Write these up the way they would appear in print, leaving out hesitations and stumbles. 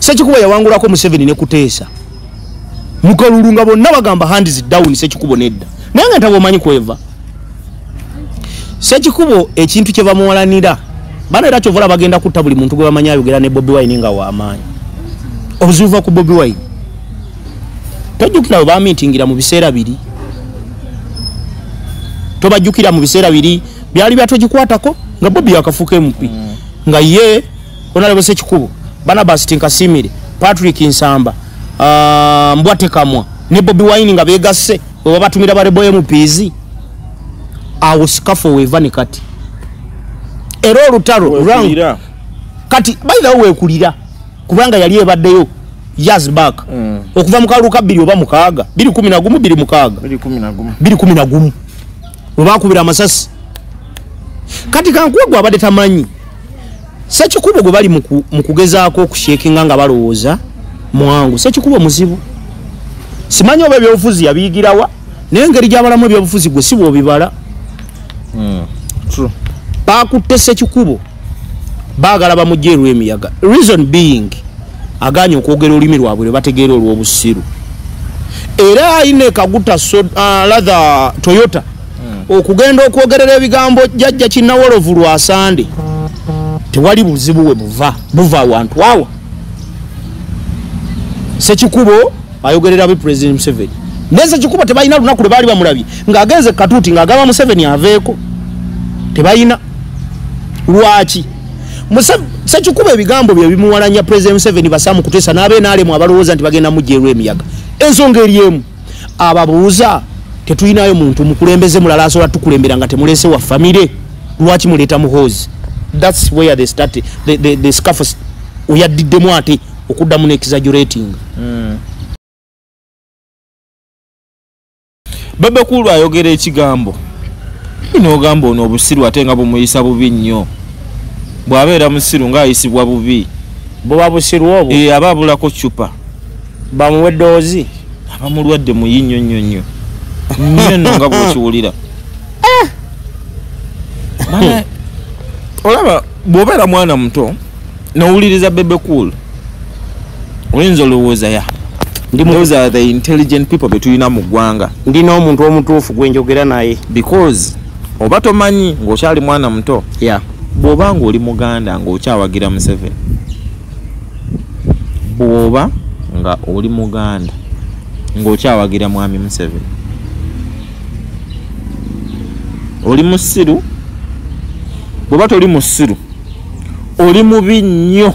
Sekikubo yawangulako Museveni ne Kuteesa mukalulu nga bonna bagamba hands down Sekikubo nedda, naye nga ntabo omanyi kweva Sekikubo ekintu kye bamuwalanira bana, era kyovola bagenda kutta buli muntu gwe bamanyi ayogera ne Bobi Wine nga w'amaanyi. Obuzibu ku Bobi Wine, tojjukira bwe bamiitingira mu biseera biri, tobajjukira mu biseera biri byali byatogikwatako nga Bobi yakafuuka MP, nga ye Honorable Sekikubo, Barnabas Tinkasimire, Patrick Nsamba, Mbwate Kamwa ne Bobi Wine nga begasse bwe babatumira ba rebel MPs. Awo sikafu weva ne kati era olutalo kati by the way wekulira kubanga yali ebaddeyo years back, okuva mu kalulu ka 2 oba 6 2011 26 2011 bwe bakubira amasasi. Kati kankuwe gwe abadde tamanyi Sekikubo gwe bali mu kugezaako okushekinga nga balowooza mwangu. Sekikubo muzibu, simanyi oba ebyobufuzi yabiyigirawa, naye engeri gy'abalamu ebyobufuzi gwe si bw'obibala. Bakutte Sekikubo baagala bamugye Lwemiyaga, reason being aganye okwogera olulimi lwabwe lwe bategeera olw'obusiru. Era ayina Kaguta rather Toyota okugenda okwogerera ebigambo jjajja Kinnawolovu lwasande, tewali buzibu we buva awantu awa. Sekikubo ayogerera bi President Museveni, naye Sekikubo tebalina lunaku lwe baali bamulabye ng'agenze Katuuti ng'agamba Museveni aveeko, tebalina. Lwaki? Sekikubo ebigambo bye bimuwalanya President Museveni, Basamu Kuteesa n'abenaalemu abalowooza nti bagenda mujja Lwemiyaga. Ensonga eri emu, ababuuza tetulinayo muntu mukulembeze mulala asobola tukulembera nga temulese wa famire, lwaki muleeta Muhoozi? That's where they started the scuffle oyaddiddemu ate okuddamu n'exaggerating. Bebe Cool ayogera ekigambo n'ogamba ono obusiru ate nga bumuyisa bubi nnyo. Bw'abeera musiru ng'ayisibwa bubi. Buba busiru obwo? Aba abulako ccupa. Bamuwa eddoozi? Aba mulwadde muyi nnyo nnyo nnyo. Nnyo nno nga bw'okiwulira. Olaba bw'obeera mwana muto n'owuliriza Bebe Cool, oyinza olowooza ya those are the intelligent people be tulina mu ggwanga. Ndi n'omuntu omutuufu gwe njogera naye. Because oba tomanyi ng'okyali mwana muto, bw'oba ng'oli Muganda ng'okyawagira Museveni, bw'oba nga oli Muganda ng'okyawagira Mwami Museveni, oli musiru. Bw'oba toli musiru, oli mubi nnyo.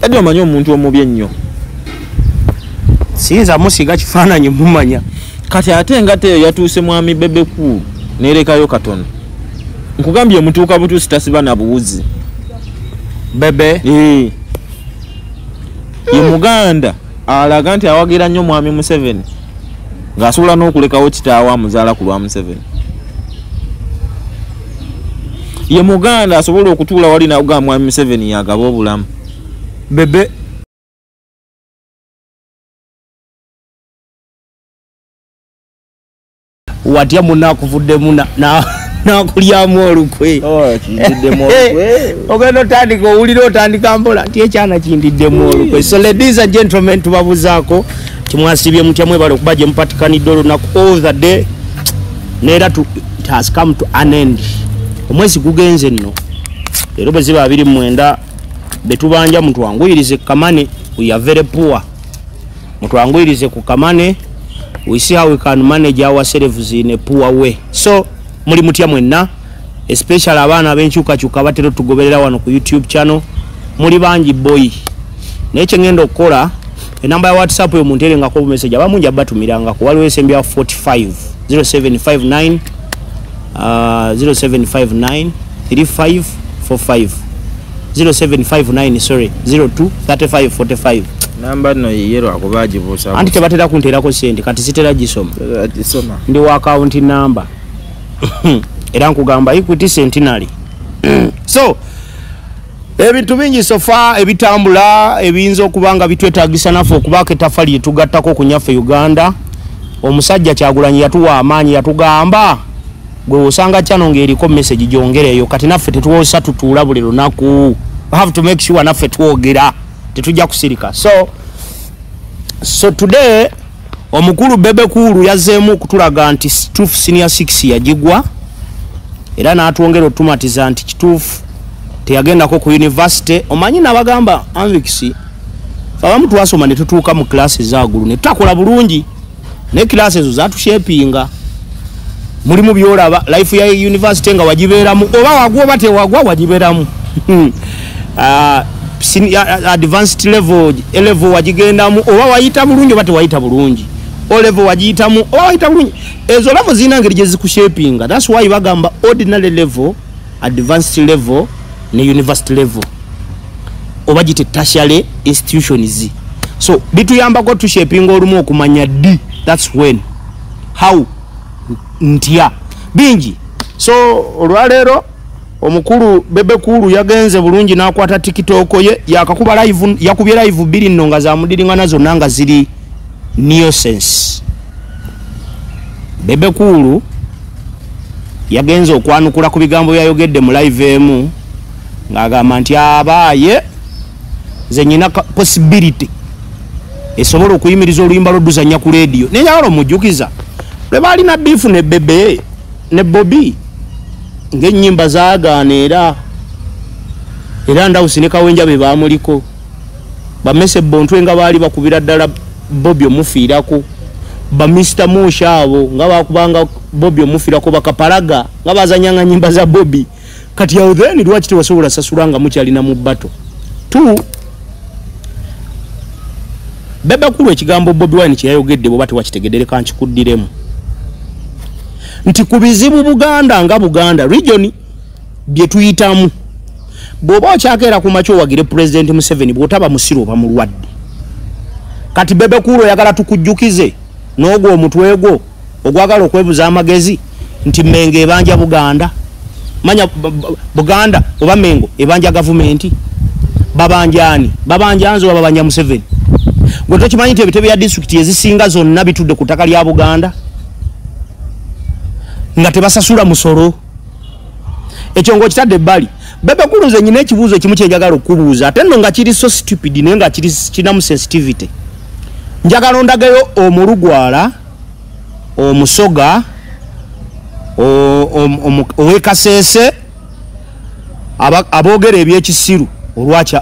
Ate omanyi omuntu omubi ennyo, siyinza musiga kifaananyi mumanya. Kati ate nga teyo yatuuse Mwami Bebe Cool n'erekayo katono. Nkugambye omutuuka butuusi tasiba na buwuzi. Bebe ye Muganda alaga nti awagira nnyo Mwami Museveni, ng'asobola n'okulekawo kitaawe amuzaala ku lwa Museveni. Ye Muganda asobola okutuula wali n'agamba Mwami Museveni yagaba obulamu. Bebe watya munakuvuddemu nakulyamu olukwe. Ogenda otandika owulira otandika mpola nti ekyana kindiddemu olukwe. So ladies and gentlemen, tubabuzaako timwasibye mutya, mwebale okuba gye mupatikanidde olunaku all the day, neera it has come to an end. Omwezi gugenze nno leero bwe ziba 29 betubanja mutwanguyirize kamane, we are very poor. Mutwanguyirize ku kamane, we see how we can manage ourselves in a poor way. So muli mutya mwenna, especially abaana ab'enkyukakyuka batera tugoberera wano ku YouTube channel, muli bangi boy. Naye kye ngenda okukola, enamba ya WhatsApp yo munterengako message, abamu nja batumirangako, waliwo esembya 45 0759 0759 3545 0759 sorry 02 35 45. Namba no yero akubajibusa. Anti tebatera kunterako sente kati sitera gisoma. Gisoma. Ndi wa account number. Era nkugamba Equity Centenary. So ebintu bingi so far ebitambula ebiyinza okubanga bitwetagisa naffe okubaako ettaffaali lyetugattako ku nyaffe Uganda. Omusajja Kyagulanyi yatuwa amaanyi, yatugamba gwe osanga channel ng'eriko message gyongereyo, kati naffe tetuwosa tutuula buli lunaku. We have to make sure naffe twogera, tetujja kusirika. So today omukulu Bebe Cool yazzeemu okutulaga nti kituufu senior 6 yagigwa, era n'atwongera otumatiza nti kituufu teyagendako ku university. Omanyi nabagamba Anvix, abamu twasoma ne tutuuka mu class ezaggulu ne tutakola bulungi, ne class ezo zatushapinga. Mulimu byolaba life ya university nga wagibeeramu, oba wagwa oba tewagwa wagibeeramu. Advanced level, A level wagigendamu, oba wayita bulungi oba tewayita bulungi, O level wagiyitamu oba wayita bulungi. Ezo level zirina engeri gye zikushapinga. That's why bagamba ordinary level, advanced level ne university level, oba gite tertiary institutions. So bituyambako tushapinga olumu okumanya d, that's when, how, ntya, bingi. So olwaleero omukulu Bebe Cool yagenze bulungi n'akwata TikTok ye, yakakuba live, yakubye live bbiri nno nga zamudiringana zonna nga ziri nonsense. Bebe Cool yagenze okwanukula ku bigambo byayogedde mu live emu ng'agamba nti abaaye nze nyina possibility esobola okuyimiriza oluyimba lw'oduzannya ku leediyo. Naye njagala omujjukiza lwe baalina beef ne Bebe ne Bobi ng'ennyimba zaagaana, era Ndawusi ne Kawenja be baamuliko, bamese Bontwe nga baali bakubira ddala Bobi omufiirako, ba Mr Musha abo nga bakubanga Bobi omufiirako, bakapalaga nga bazanyanga nnyimba za Bobi. Kati awo then lwaki tewasobola sasula nga mukyalina mu battle? Two, Bebe Cool ekigambo Bobi Wine kye yayogedde bw'oba tewakitegedde leka nkikuddiremu, nti ku bizibu Buganda nga Buganda region bye tuyitamu, bw'oba okyakeera ku makya owagire President Museveni, bw'otaba musiru oba mulwadde. Kati Bebe Cool oyagala tukujjukize n'ogwo omutwe gwo ogwagala okwebuza amagezi nti Mengo ebanja Buganda, manya Buganda oba Mengo ebanja gavumenti, babanjaani, babanja nze oba babanja Museveni? Gwe tokimanyi nti ebitebe bya disitulikiti ezisinga zonna bitudde ku ttaka lya Buganda nga tebasasula musolo? Ekyo ng'okitadde ebbali. Bebe Cool nze nyina ekibuuzo ekimu kye njagala okubuuza, ate nno nga kiri so stupid naye nga kirinamu sensitivity. Njagala ondagayo omulugwala, omusoga, ow'e Kasese aboogera ebyekisiru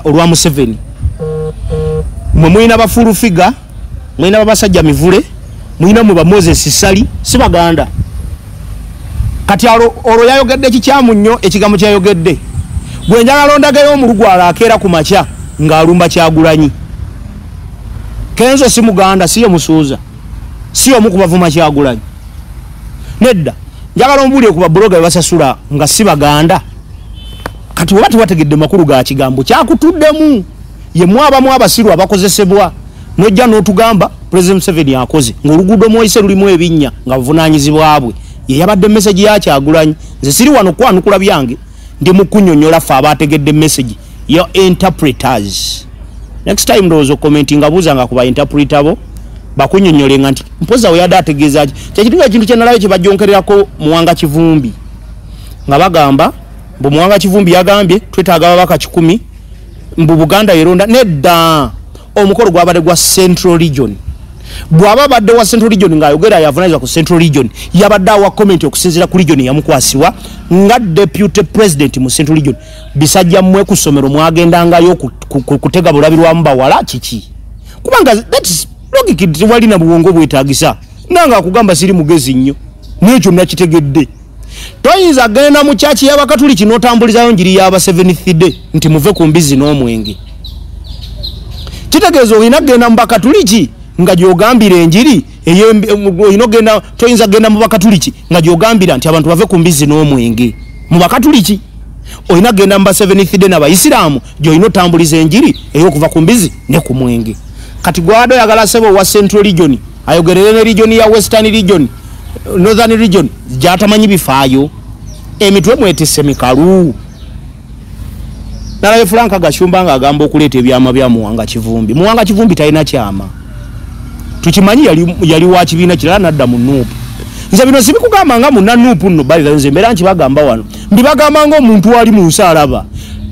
olwa Museveni. Mwe mulina ba Full Figure, mulina babasajja mivule, mulina mwe ba Moses Ssali, si Baganda. Kati olwo yayogedde kikyamu nnyo ekigambo kyayogedde. Gwe njagala ondagayo omulugwala akeera ku makya ng'alumba Kyagulanyi. Kenzo si Muganda, si ye Musuuza, si omu ku bavuma Kyagulanyi. Nedda, njagala ombuulire ku babuloga be basasula nga si Baganda. Kati oba tewategedde makulu ga kigambo kyakutuddemu, ye mwabamu abasiru abakozesebwa nojja n'otugamba President Museveni akoze ng'oluguudo mw'oyise lulimu ebinnya nga buvunaanyizibwa bwe. Ye yabadde message ya Kyagulanyi. Nze siri wano kwanukula byange, ndi mu kunnyonnyola ffe abategedde message ya interpreters. Next time ndowooza commentinga, buuzanga ku ba interpreter bo bakunnyonnyolenga nti mpoza we yadde ategeeza ki. Kyekitundu ekintu kye nalabye kye bajjonkererako Muwanga Kivumbi, nga bagamba mbu Muwanga Kivumbi yagambye twetaaga ababaka 100 mbu Buganda yeronda. Nedda, omukolo gwabadde gwa Central Region. Bw'aba abadde wa Central Region ng'ayogera yavunaanyizibwa ku Central Region, yabadde awa comment okusinziira ku region yamukwasibwa nga deputy president mu Central Region. Bisajja mmwe ku ssomero mwagendangayo kutega bulabirwamu bawala kiki? Kubanga that is logic, tewalina buwongo bwetaagisa. Nange akugamba siri mugezi nnyo, n'ekyo nakitegedde. Toyinza genda mu church y'Abakatuliki n'otambulizayo njiri y'aba Seventh Day nti muve ku mbizi n'omwenge. Kitegeeza olina kugenda mu Bakatuliki nga gy'ogambira enjiri olina ogenda, toyinza kugenda mu Bakatuliki nga gy'ogambira nti abantu bave ku mbizi n'omwenge. Mu Bakatuliki olina kugenda mu ba Seventh Day n'Abayisiraamu gy'olina otambuliza enjiri ey'okuva ku mbizi ne ku mwenge. Kati gwado oyagala ssebo wa Central Region ayogerere ne region ya Western Region, Northern Region gy'atamanyi bifaayo. Emitwe mwetisse mikalu. Nalaye Frank Gashumba ng'agamba okuleeta ebyama bya Muwanga Kivumbi. Muwanga Kivumbi talina kyama, tukimanyi. Yali wa kibiina kirala nadda mu NUP. Nze bino sibikugamba nga munna NUP nno, by the way, nze mbeera nkibagamba wano, mbibagamba ng'omuntu ali mu nsi alaba.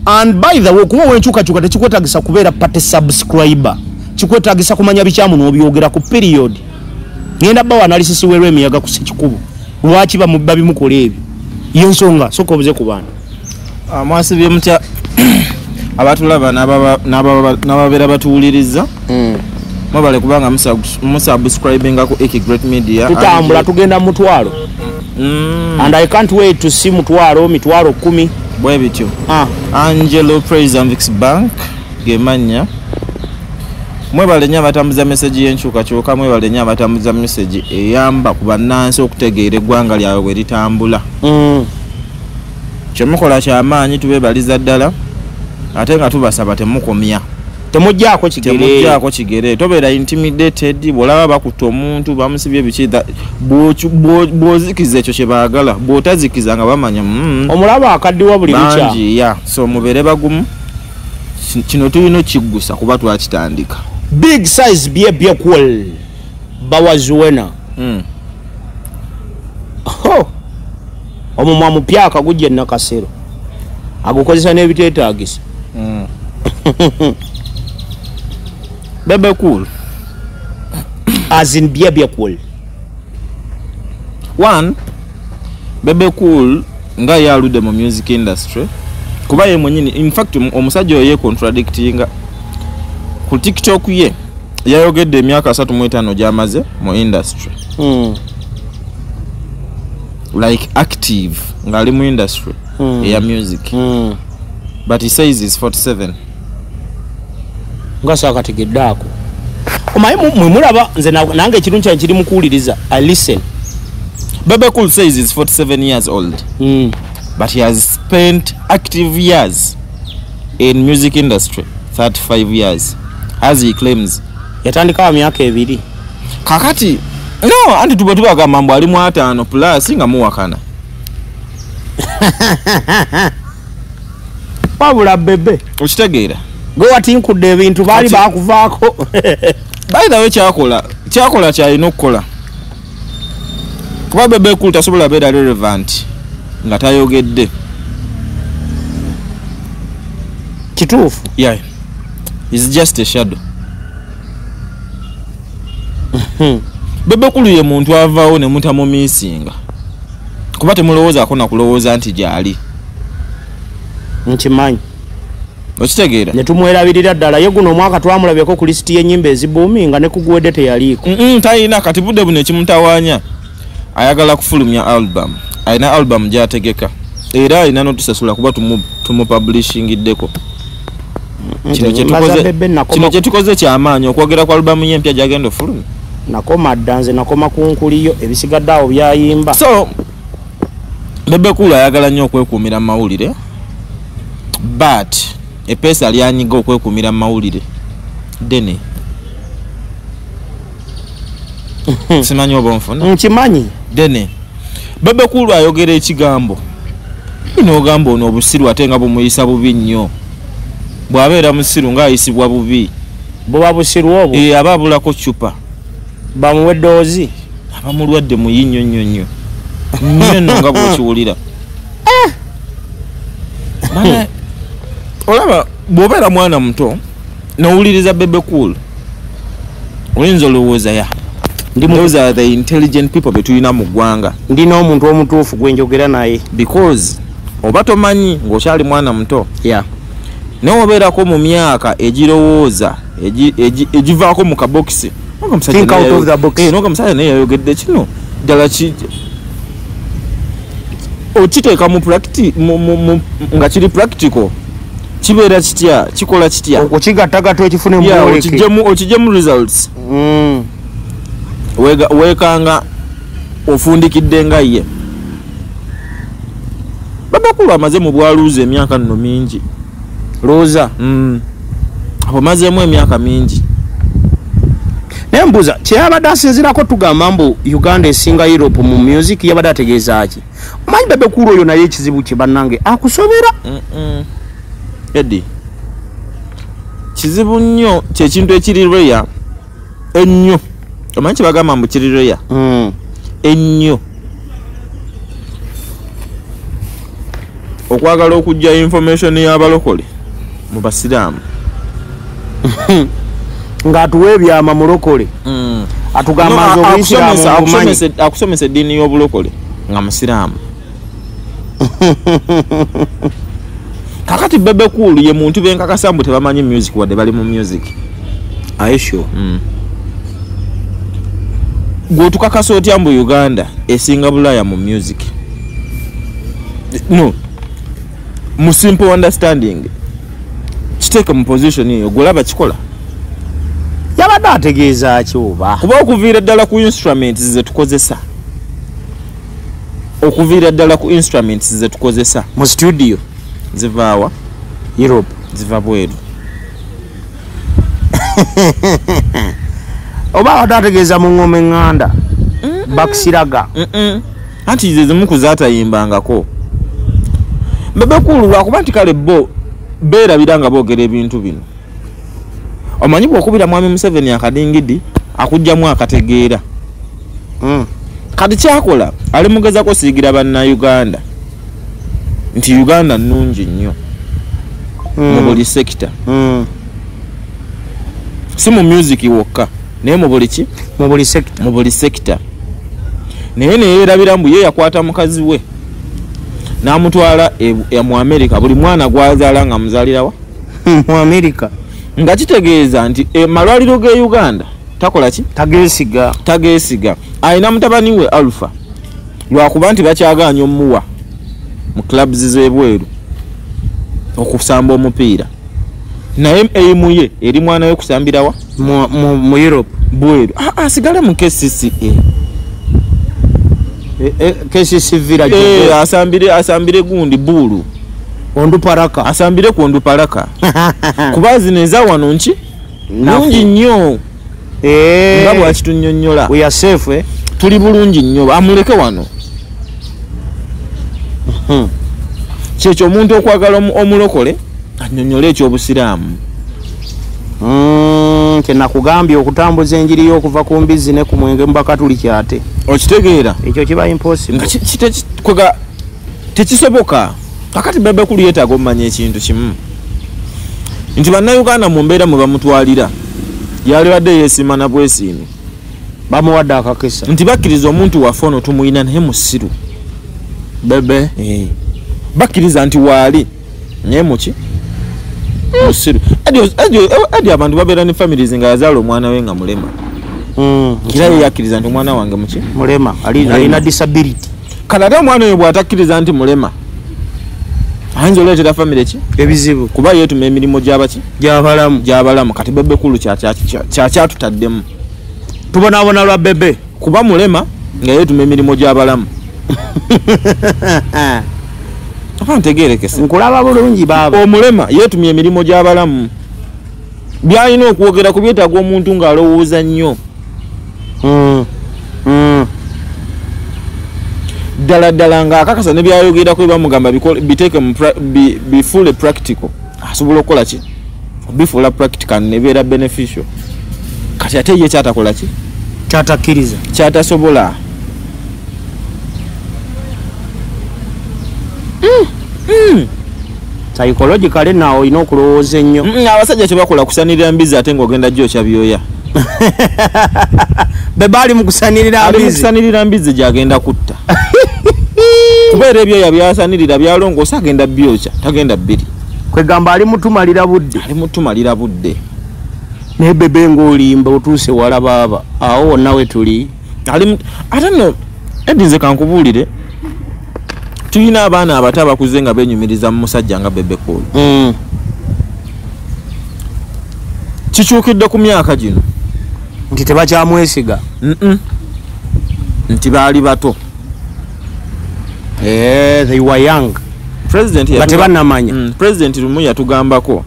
And by the way, kuba wenkyukakyuka tekikwetagisa kubeera party subscriber, kikwetagisa kumanya bikyamu n'obyogera ku period. Ngenda bawa analysis werw'emiyaga ku Sekikubo, lwaki babimukola ebyo, yensonga soka obuze ku bantu. Mwasibye mutya abatulaba n'ababeera batuwuliriza? Mwebale kubanga musubscribinga ku Ek Great Media. Tutambula tugenda mutwalo. And I can't wait to see mutwalo, mitwalo 10 bwe bityo. Angelo Praise and Vix Bank gemanya. Mwebale nnyo abatambuza message y'enkyukakyuka, mwebale nnyo abatambuza message eyamba ku bannansi okutegeera eggwanga lyabwe bwe litambula. Kyemukola kyamaanyi, tubeebaliza ddala, ate nga tubasaba temukomya, temuggyako kigere, temuggyako kigere. Tobeera intimidated bw'olaba bakutta omuntu bamusibye biki, bw'ozikiza ekyo kye baagala, bw'otazikiza nga bamanya omulaba akaddiwa buli lukya bangi ya. So mubeere bagumu, kino tulina okiggusa kuba twakitandika. Big size Bebe Cool bawazuwena. Omumwa mupya akagujja Nakasero agukozesa n'ebiteetaagisa. Bebe Cool as in Bebe Cool one. Bebe Cool nga yaludde mu music industry kuba ye mwenyini, in fact omusajja oyo ye contradictinga ku TikTok ye yayogedde emyaka 35 gy'amaze mu industry. Like active ng'ali mu industry eya music. But he says he's 47. Nga saakategedde ako. Omanyi mwe mulaba nze nange ekirungi kyange kiri mu kuwuliriza. I listen. Bebe Cool says he's 47 years old. But he has spent active years in music industry 35 years as he claims. Yatandika myaka 2. Kakati no, anti tuba tubagamba mbu ali mu 5 plus nga muwakana. Wabula Bebe okitegeera gwe watinkudde ebintu baali bakuvaako. By the way, kyakola kyalina okukola kuba Bebe Cool tasobola beera relevant nga tayogedde. Kituufu. Yeah, he's just a shadow. Bebe Cool ye muntu avaawo ne mutamumiisinga kuba temulowoozaako na kulowooza nti gy'ali. Nkimanyi. Okitegeera? Ne tumwerabirira ddala. Ye guno omwaka twamulabyeko ku lisiti y'ennyimba ezibuuminga ne kuguwedde teyaliiko. Talina kati budde buno ekimutawaanya ayagala kufulumya album. Alina album gy'ategeka era alina n'otusasula kuba tumupublishingiddeko. Kino kye tukoze kyamaanyi okwogera ku album ye empya gy'agenda ofulumya. Nakoma dda nze, nakoma ku nkuliyo, ebisigadde awo byayimba. So Bebe Cool ayagala nnyo okwekuumira mu mawulire, but epeesa lyanyiga okwekuumira mu mawulire ddene. Simanyi oba onfuna? Nkimanyi. Ddene. Bebe Cool ayogera ekigambo n'ogamba ono obusiru ate nga bumuyisa bubi nnyo. Bw'abeera musiru ng'ayisibwa bubi. Buba busiru obwo? Aba abulako ccupa. Bamuwe eddoozi? Aba mulwadde muyi nnyo nnyo nnyo. Nnyo nno nga bw'okiwulira. Olaba bw'obeera mwana muto n'owuliriza Bebe Cool oyinza olowooza ya those are the intelligent people be tulina mu ggwanga. Ndi n'omuntu omutuufu gwe njogera naye. Because oba tomanyi ng'okyali mwana muto. Yeah. Naye obeerako mu myaka egirowooza egivaako mu kabokisi. Think out of the box. N'oga musajja naye yayogedde kino ddala ki okiteeka mu nga kiri practical kibeera kitya, kikola kitya, okigattagatta okifune mu bwoleke, okiggyemu results. Weekanga ofundikidde nga ye. Bebe Cool amaze mu bwaluuza emyaka nno mingi. Looza? Amazeemu emyaka mingi. Naye mbuuza, kyeyabadde asinziirako tugamba mbu Uganda esinga Europe mu music, yabadde ategeeza ki? Omanyi Bebe Cool oyo naye ekizibu kye bannange akusobera. Eddie, kizibu nnyo kyekintu ekiri rare ennyo. Omanyi kyebagamba mbu kiri rare ennyo. Okwagala okujja information y'abalokole mu basiraamu. Ng'atuwa ebyama mulokole. Atugamba nze obuyisiraamu mbumanyi. Akusomesa eddiini y'obulokole nga musiraamu. Kakati Bebe Cool ye muntu benkakasa mbu tebamanyi music wadde bali mu music. Are you sure? Gwe otukakasa otya mbu Uganda esinga Bulaaya mu music? No, mu simple understanding, kiteeke mu position eyo, gwolaba kikola. Yabadde ategeeza ki oba? Kuba okuviira ddala ku instruments zetukozesa, okuviira ddala ku instruments zetukozesa mu studio, zivaawa? Europe. Ziva bweru. Oba abadde ategeeza mu ngoma eŋŋanda bakisiraga? Anti ze zimu ku zaatayimbangako Bebe Cool, lwakuba nti kale bo beerabira nga boogera ebintu bino. Omanyi bw'okubira mwami Museveni akadingidi akugjamu akategeera. Kati kyakola ali mugezako siigira bannayuganda nti Uganda nnungi nnyo mu buli sector, si mu music wokka, naye mu buli ki? Mu buli sector. Mu buli sector. Naye neyeerabira mbu ye yakwata mukazi we n'amutwala mu America, buli mwana gwazaala nga muzaalirawa? Mu America. Nga kitegeeza nti malwaliro ge Uganda takola ki? Tageesiga. Tageesiga. Alina mutabani we Alpha, lwakuba nti bakyagaanya omuwa mu clubs z'ebweru okusamba omupiira, naye eimu ye eri mwana we kusambirawa? Mu Europe. Bweru. Asigale mu KCCA. KCC Villa. Asambire gundi buulu. Onduparaka. Asambire ku Onduparaka, kuba zino eza wano nki nungi nnyo nga bwakitunnyonnyola. We are safe, eh? Tuli bulungi nnyo, amuleke wano. Kyekyo omuntu okwagala omulokole annyonnyole ekyobusiraamu. Kyenakugambye okutambuza enjiri y'okuva ku mbizzi ne ku mwenge mu bakatuliki ate Okitegeera? Ekyo kiba impossible. Nga kwega tekisoboka. Kakati Bebe Cool yeetaaga omumanya ekintu kimu, nti bannayuganda mu mbeera mwe bamutwalira yalibadde yeesiima na bwesiimi. Bamuwadde akakisa. Nti bakkiriza omuntu waffe ono tumuyina naye musiru. Bebe. Bakkiriza nti waali naye muki musiru. Adi abantu babeera ne families nga yazaala omwana we nga mulema, era ye yakkiriza nti omwana wange muki? Mulema. Mulema. Alina disability. Kale ate omwana oyo bw'atakkiriza nti mulema, ayinza oleetera family ki? Ebizibu. Kuba yeetuma emirimu gy'abaki? Gy'abalamu. Gy'abalamu. Kati Bebe Cool kyakyatutaddemu. Tubonaabona lwa Bebe. Kuba mulema nga yeetuma emirimu gy'abalamu. Aba ntegeerekese? Nkulaba bulungi baaba. Omulema yeetumya emirimu gy'abalamu, byalina okwogera ku byetaaga omuntu ng'alowooza nnyo. Ddala ddala ng'akakasa ne byayogerako bye bamugamba biteeke mu bifuule practical, asobola okukola ki? Bifuula practical nebeera beneficial. Kati ate ye kyatakola ki? Kyatakkiriza. Kyatasobola. Psychologically naawe olina okulowooza ennyo. Abasajja kyebakola kusanirira mbizi ate ng'ogenda gyokya byoya. Bebe ali mu kusanirira Ali mu mbizi. kusanirira mbizi gyagenda kutta, kubeera ebyoya byasanirira byalongoosa agenda byokya, tagenda bbiri. Kwegamba ali mutumalira budde. Ali mutumalira budde. Naye Bebe ng'olimba, otuuse wala baaba, awo wonna we tuli. Ate nno Edi, nze kankubuulire, tulina abaana abato abakuze nga benyumiriza mu musajja nga Bebe Cool. Kikyukidde ku myaka gino. Nti tebakyamwesiga. Nti baali bato. Eh, they were young. President nga tebannamanya. President lumu yatugambako.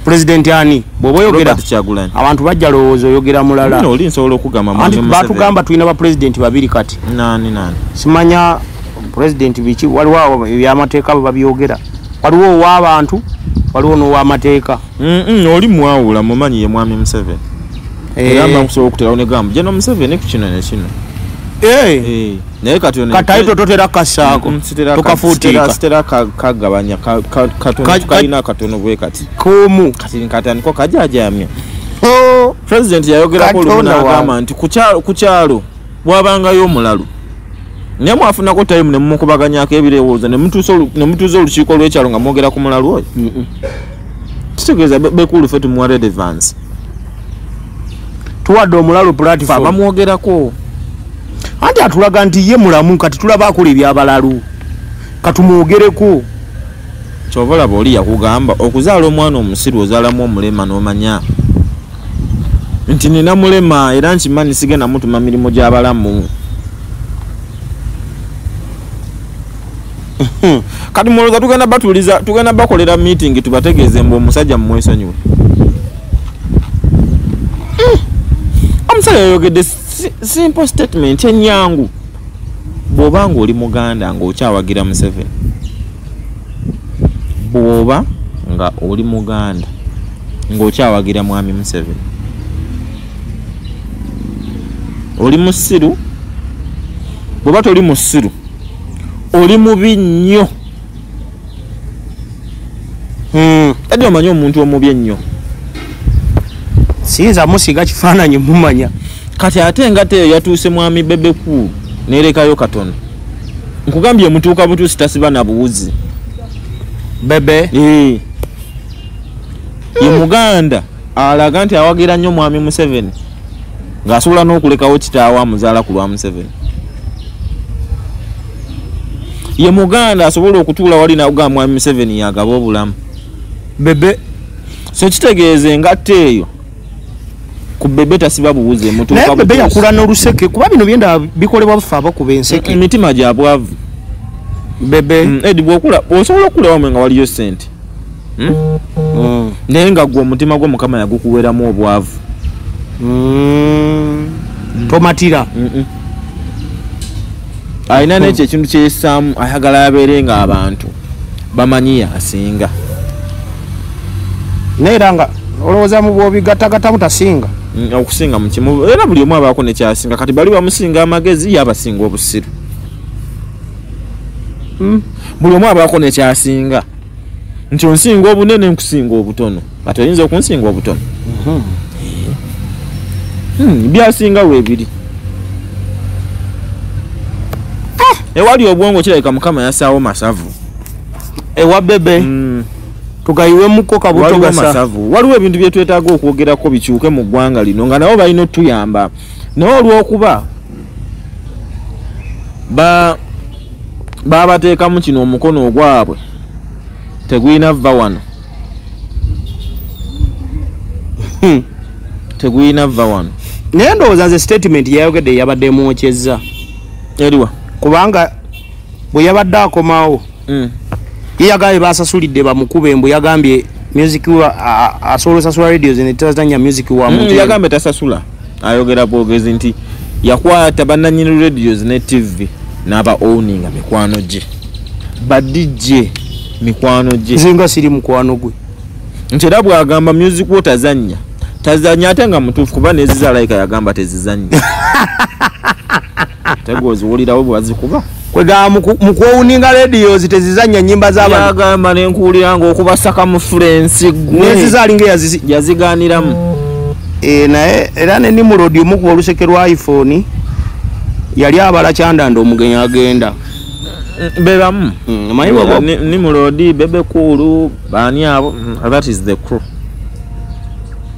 President ani bw'oba oyogera? Robert Kyagulanyi. Abantu bajja lowooza oyogera mulala. Nno oli nsobola okugamba Anti mwami Museveni. batugamba tulina bapulezidenti babiri kati. Nani nani? Simanya pulezidenti biki, waliwo awo ebyamateeka bwe babyogera, waliwo ow'abantu, waliwo n'ow'amateeka. Oli mwawula mumanyi ye mwami Museveni. Eh. Era mba nkusobola okuterawo ne gamba General Museveni ku kino ne kino. Naye kati ono kataito totera kasaako tokafuutika sitera kagabanya katono kalina katono bwe kati kumu kati nkatandiko kajajamya. President yayogerako olumu n'agamba nti ku kyalo bwabangayo omulalu naye mwafunako time ne mumukubaganyako ebirowoozo ne mutuuza olukiiko lw'ekyalo nga mwogera ku mulalu oyo. Kitegeeza Bekulu ffe tumuwa relevance, tuwadde omulalu platform bamwogerako anti atulaga nti ye mulamu kati tulaba akola ebyabalalu katumwogereko. Kyova olaba oli yakugamba okuzaala omwana omusiru ozaalamu omulema n'omanya nti nina mulema era nkimanyi sigenda mutuma mirimu gy'abalamu. Kati mulowooza tugenda batuuliza, tugenda bakolera meeting tubategeeze mbu omusajja mumwesonyiwe. Omusajja yayogedde simple statement enyangu. Bw'oba ng'oli Muganda ng'okyawagira Museveni, bw'oba nga oli Muganda ng'okyawagira Mwami Museveni, oli musiru. Bw'oba toli musiru, oli mubi nnyo. Edi omanyi omuntu omubi ennyo? Siyinza musiga kifaananyi mumanya. Kati ate engatta eyo yatuuse Mwami Bebe Cool n'erekayo katono. Nkugambye mutuuka butuusi tasiba na buwuzi. Bebe ye Muganda alaga nti awagira nnyo Mwami Museveni ng'asobola n'okulekawo kitaawe amuzaala ku lwa Museveni. Ye Muganda asobola okutuula wali n'agamba Mwami Museveni yagaba obulamu. Bebe so kitegeeza engatta eyo ku Bebe tasiba buwuzi emutuuka naye Bebe yakula n'oluseke kuba bino byenda bikolebwa bufe abakuba enseke emitima gya bwavu. Bebe Edi bw'okula osobola okula wamwe nga waliyo ssente naye nga gwe omutima gwo Mukama yagukuweramu obwavu. Tomatira alina n'ekyo ekintu kyeyessaamu ayagala abeere nga abantu bamanyi asinga. Naye era nga olowooza mu bw'obigattagattamu tasinga okusinga mu kimu era buli omu abaako nekyasinga. Kati bali bamusinga amagezi ye abasinga obusiru. Buli omu abaako nekyasinga nti onsinga obunene nkusinga obutono, ate oyinza okunsinga obutono. Byasinga weebiri. Ewali obwongo kirabika Mukama yassaawo masavu ewa Bebe. Tugayiwemuko kabuto gasa masavu. Waliwo ebintu bye twetaaga okwogerako bikyuke mu ggwanga lino nga nabo balina otuyamba, naye olw'okuba babateekamu kino omukono ogwabwe tegulina vva wano. Tegulina vva wano. Naye ndowooza nze statement yayogedde yabadde emwokyezza eriwa kubanga bwe yabadde akomawo ye yagambye basasulidde bamukube mbu yagambye music wa asobola osasula radios ne tazanya music wa muntu. Yagambye tasasula, ayogera bwogezi nti yakwata bannannyini radios ne TV n'aba owninga mikwano gye, ba DJ mikwano gye. Nze nga siri mukwano gwe. Nti era bw'agamba music wo tazannya tazannya ate nga mutuufu kuba n'eziza yagamba tezizannya. Tegoziwulirawo bwazikuba kwega mukwowuninga radios tezizannya nnyimba z'abantu. Yagamba nenkuwulira ng'okubasaka mu French gwe n'eziza alinga yazigaaniramu. Naye era ne Nimrod omukuba oluseke lwa iPhone yali abala Kyandanda omugenyi agenda bebamu. Nimrod, Bebe Cool, baani abo, that is the crew.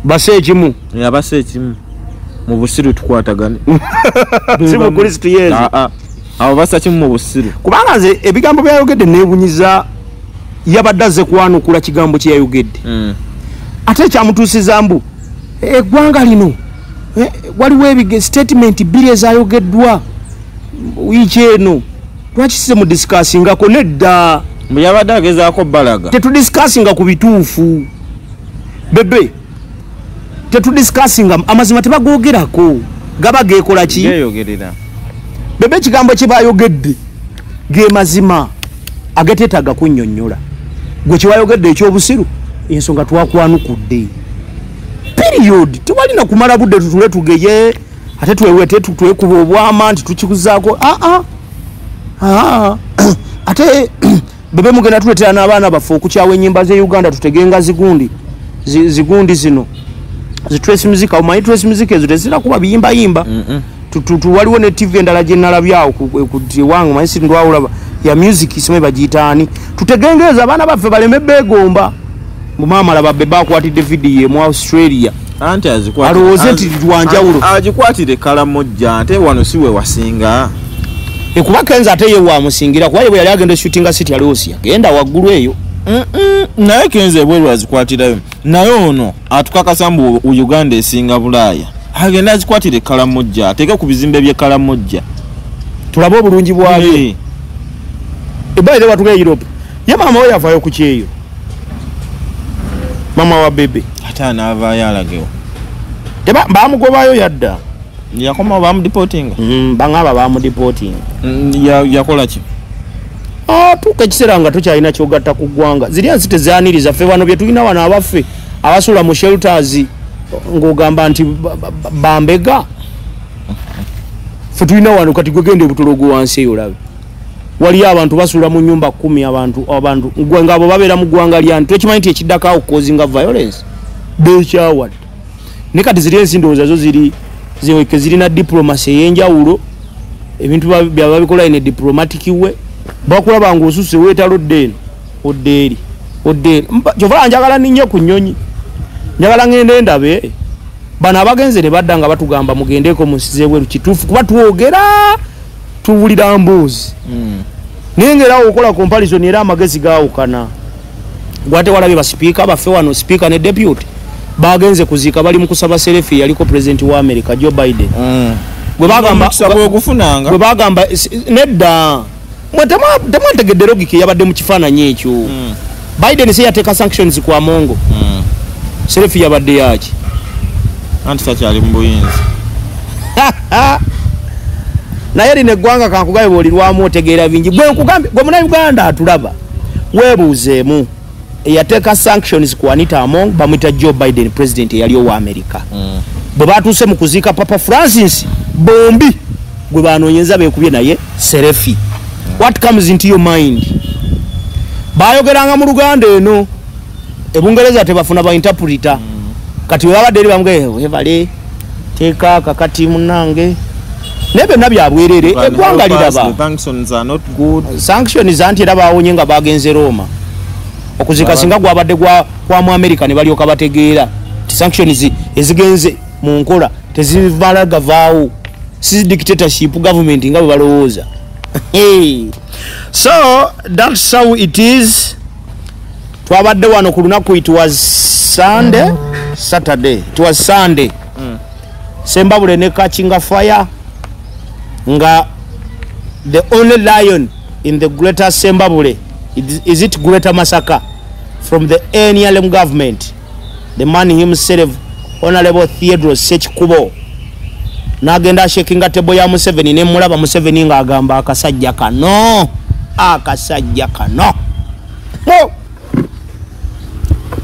Base ekimu abase ekimu mu busiru tukwatagane. Si mu Kristo Yesu. Abo basa kimu mu busiru kubanga nze ebigambo byayogedde neebunyiza yabadde azze kwanukula kigambo kye yayogedde. Ate kyamutuusiza mbu eggwanga lino waliwo statement bbiri ezayogeddwa wiiki eno lwaki size mu discussingako nedda. Mbu yabadde agezaako balaga tetudiscussinga ku bituufu. Bebe tetudiscussinga amazima tebagoogerako gaba geekola ki geeyogerera. Bebe ekigambo kye bayogedde ge mazima agateetaaga kunnyonnyola. Gwe kye wayogedde ekyobusiru ensonga twakwanukudde period. Tewalina kumala budde tutule tugeye Ate twewete twekuba obwama nti tukikuzaako. Ate bebe mugenda tuletera n'abaana baffe okukyawa ennyimba z'e Uganda, tutegenga zigundi zigundi zino zi trace music. Omanyi trace music ezo tezira kuba biyimbayimba. Waliwo ne TV endala gye nalabyawo ku wange, manyi sindwawulaba ya music isome bagiyitaani. Tutegengeeza abaana baffe baleme beegomba. Maama laba bebe akwatidde video mu Australia. Anti azikwatire, alowooze nti lwanjawulo. Agikwatire Kalamojja, ate wano si we wasinga. Ekuba Kenzo ate ye wamusingira, kuba ye bwe yali agenda shootinga city aloosi agenda waggulu eyo. Naye Kenzo ebweru azikwatirayo. Naye ono atukakasa mbu Uganda esinga Bulaaya. Agenda azikwatire Kalamojja, ateeke ku bizimbe by'e Kalamojja. Tulabe obulungi bwabyo. Ebaire watuka Europe. Ye maama we yavaayo ku kyeyo. Mama wa bebe. Ate anaavaayo alagewo. Bamugobayo yadda. Yakoma bamudeportinga. Bangaba bamudeportinga. Yakola ki? Tuuka ekiseera nga tokyalina kyogatta ku ggwanga. Ziri ensi tezaaniriza ffe wano bye tulina wano abaffe abasula mu shelters ng'ogamba nti bambega. Ffe tulina wano kati gwe genda ebutologo wansi eyo olabe. Waliyo abantu basula mu nnyumba 10 abantu nga abo babeera mu ggwanga lyani. Tokimanyi nti ekiddako awo causinga violence. Beekyawadde. Ne kati ziri ensi ndowooza zo ziri zirina diplomacy ey'enjawulo. Ebintu byaba babikola in a diplomatic way. Bakulaba ng'osusse weetala odde eno, odde eri, odde eno. Kyova njagala nnyo ku nnyonyi. Njagala ngende ndabe. Bano abagenze ne badda nga batugamba mugendeko mu nsi z'ebweru kituufu kuba twogera tuwulira mboozi. Naye ng'era okola comparison era amagezi gaawukana. Gwate walabye basipiika baffe wano, sipiika ne deputy bagenze kuziika bali mu kusaba selfie yaliko president wa America Joe Biden. Gwe bagamba nedda. Mwe temwategedde logic yabadde mu kifaananyi ekyo. Biden se yateeka sanctions ku Amongo. Selfie yabadde yaki? Anti takyali mu buyinza. Naye lino eggwanga kankugabe bw'olirwamu otegeera bingi. Gwe nkugambye gwe Munnayuganda atulaba weebuuzeemu. Eyateeka sanctions ku Anita Among bamuyita Joe Biden, president eyali owa America. Bwe batuuse mu kuziika Papa Francis bombi gwe banoonyeza beekubye naye selfie. What comes into your mind? Bayogeranga mu Luganda eno. Ebungereza tebafuna ba interpreter. Kati we babadde eri bamugee webale teeka kakati munnange. Naye byonna bya bwerere eggwanga liraba. Sanctions are not good. Sanctions anti era baawonye nga bagenze Roma. Okuzika singa gwabadde kwa mu America ne balyoka bategeera nti sanctions ezigenze mu nkola tezibala gavaawo. Si dictatorship government nga bwe balowooza. So that's how it is. Twabadde wano ku lunaku, it was Sunday, Saturday. It was Sunday. Sembabule ne catching fire nga the only lion in the greater Sembabule, is it Greater Masaka, from the NLM government, the man himself, Honorable Theodore Ssekikubo, n'agenda shakinga table ya Museveni ne mulaba Museveni ng'agamba akasajja kano, akasajja kano.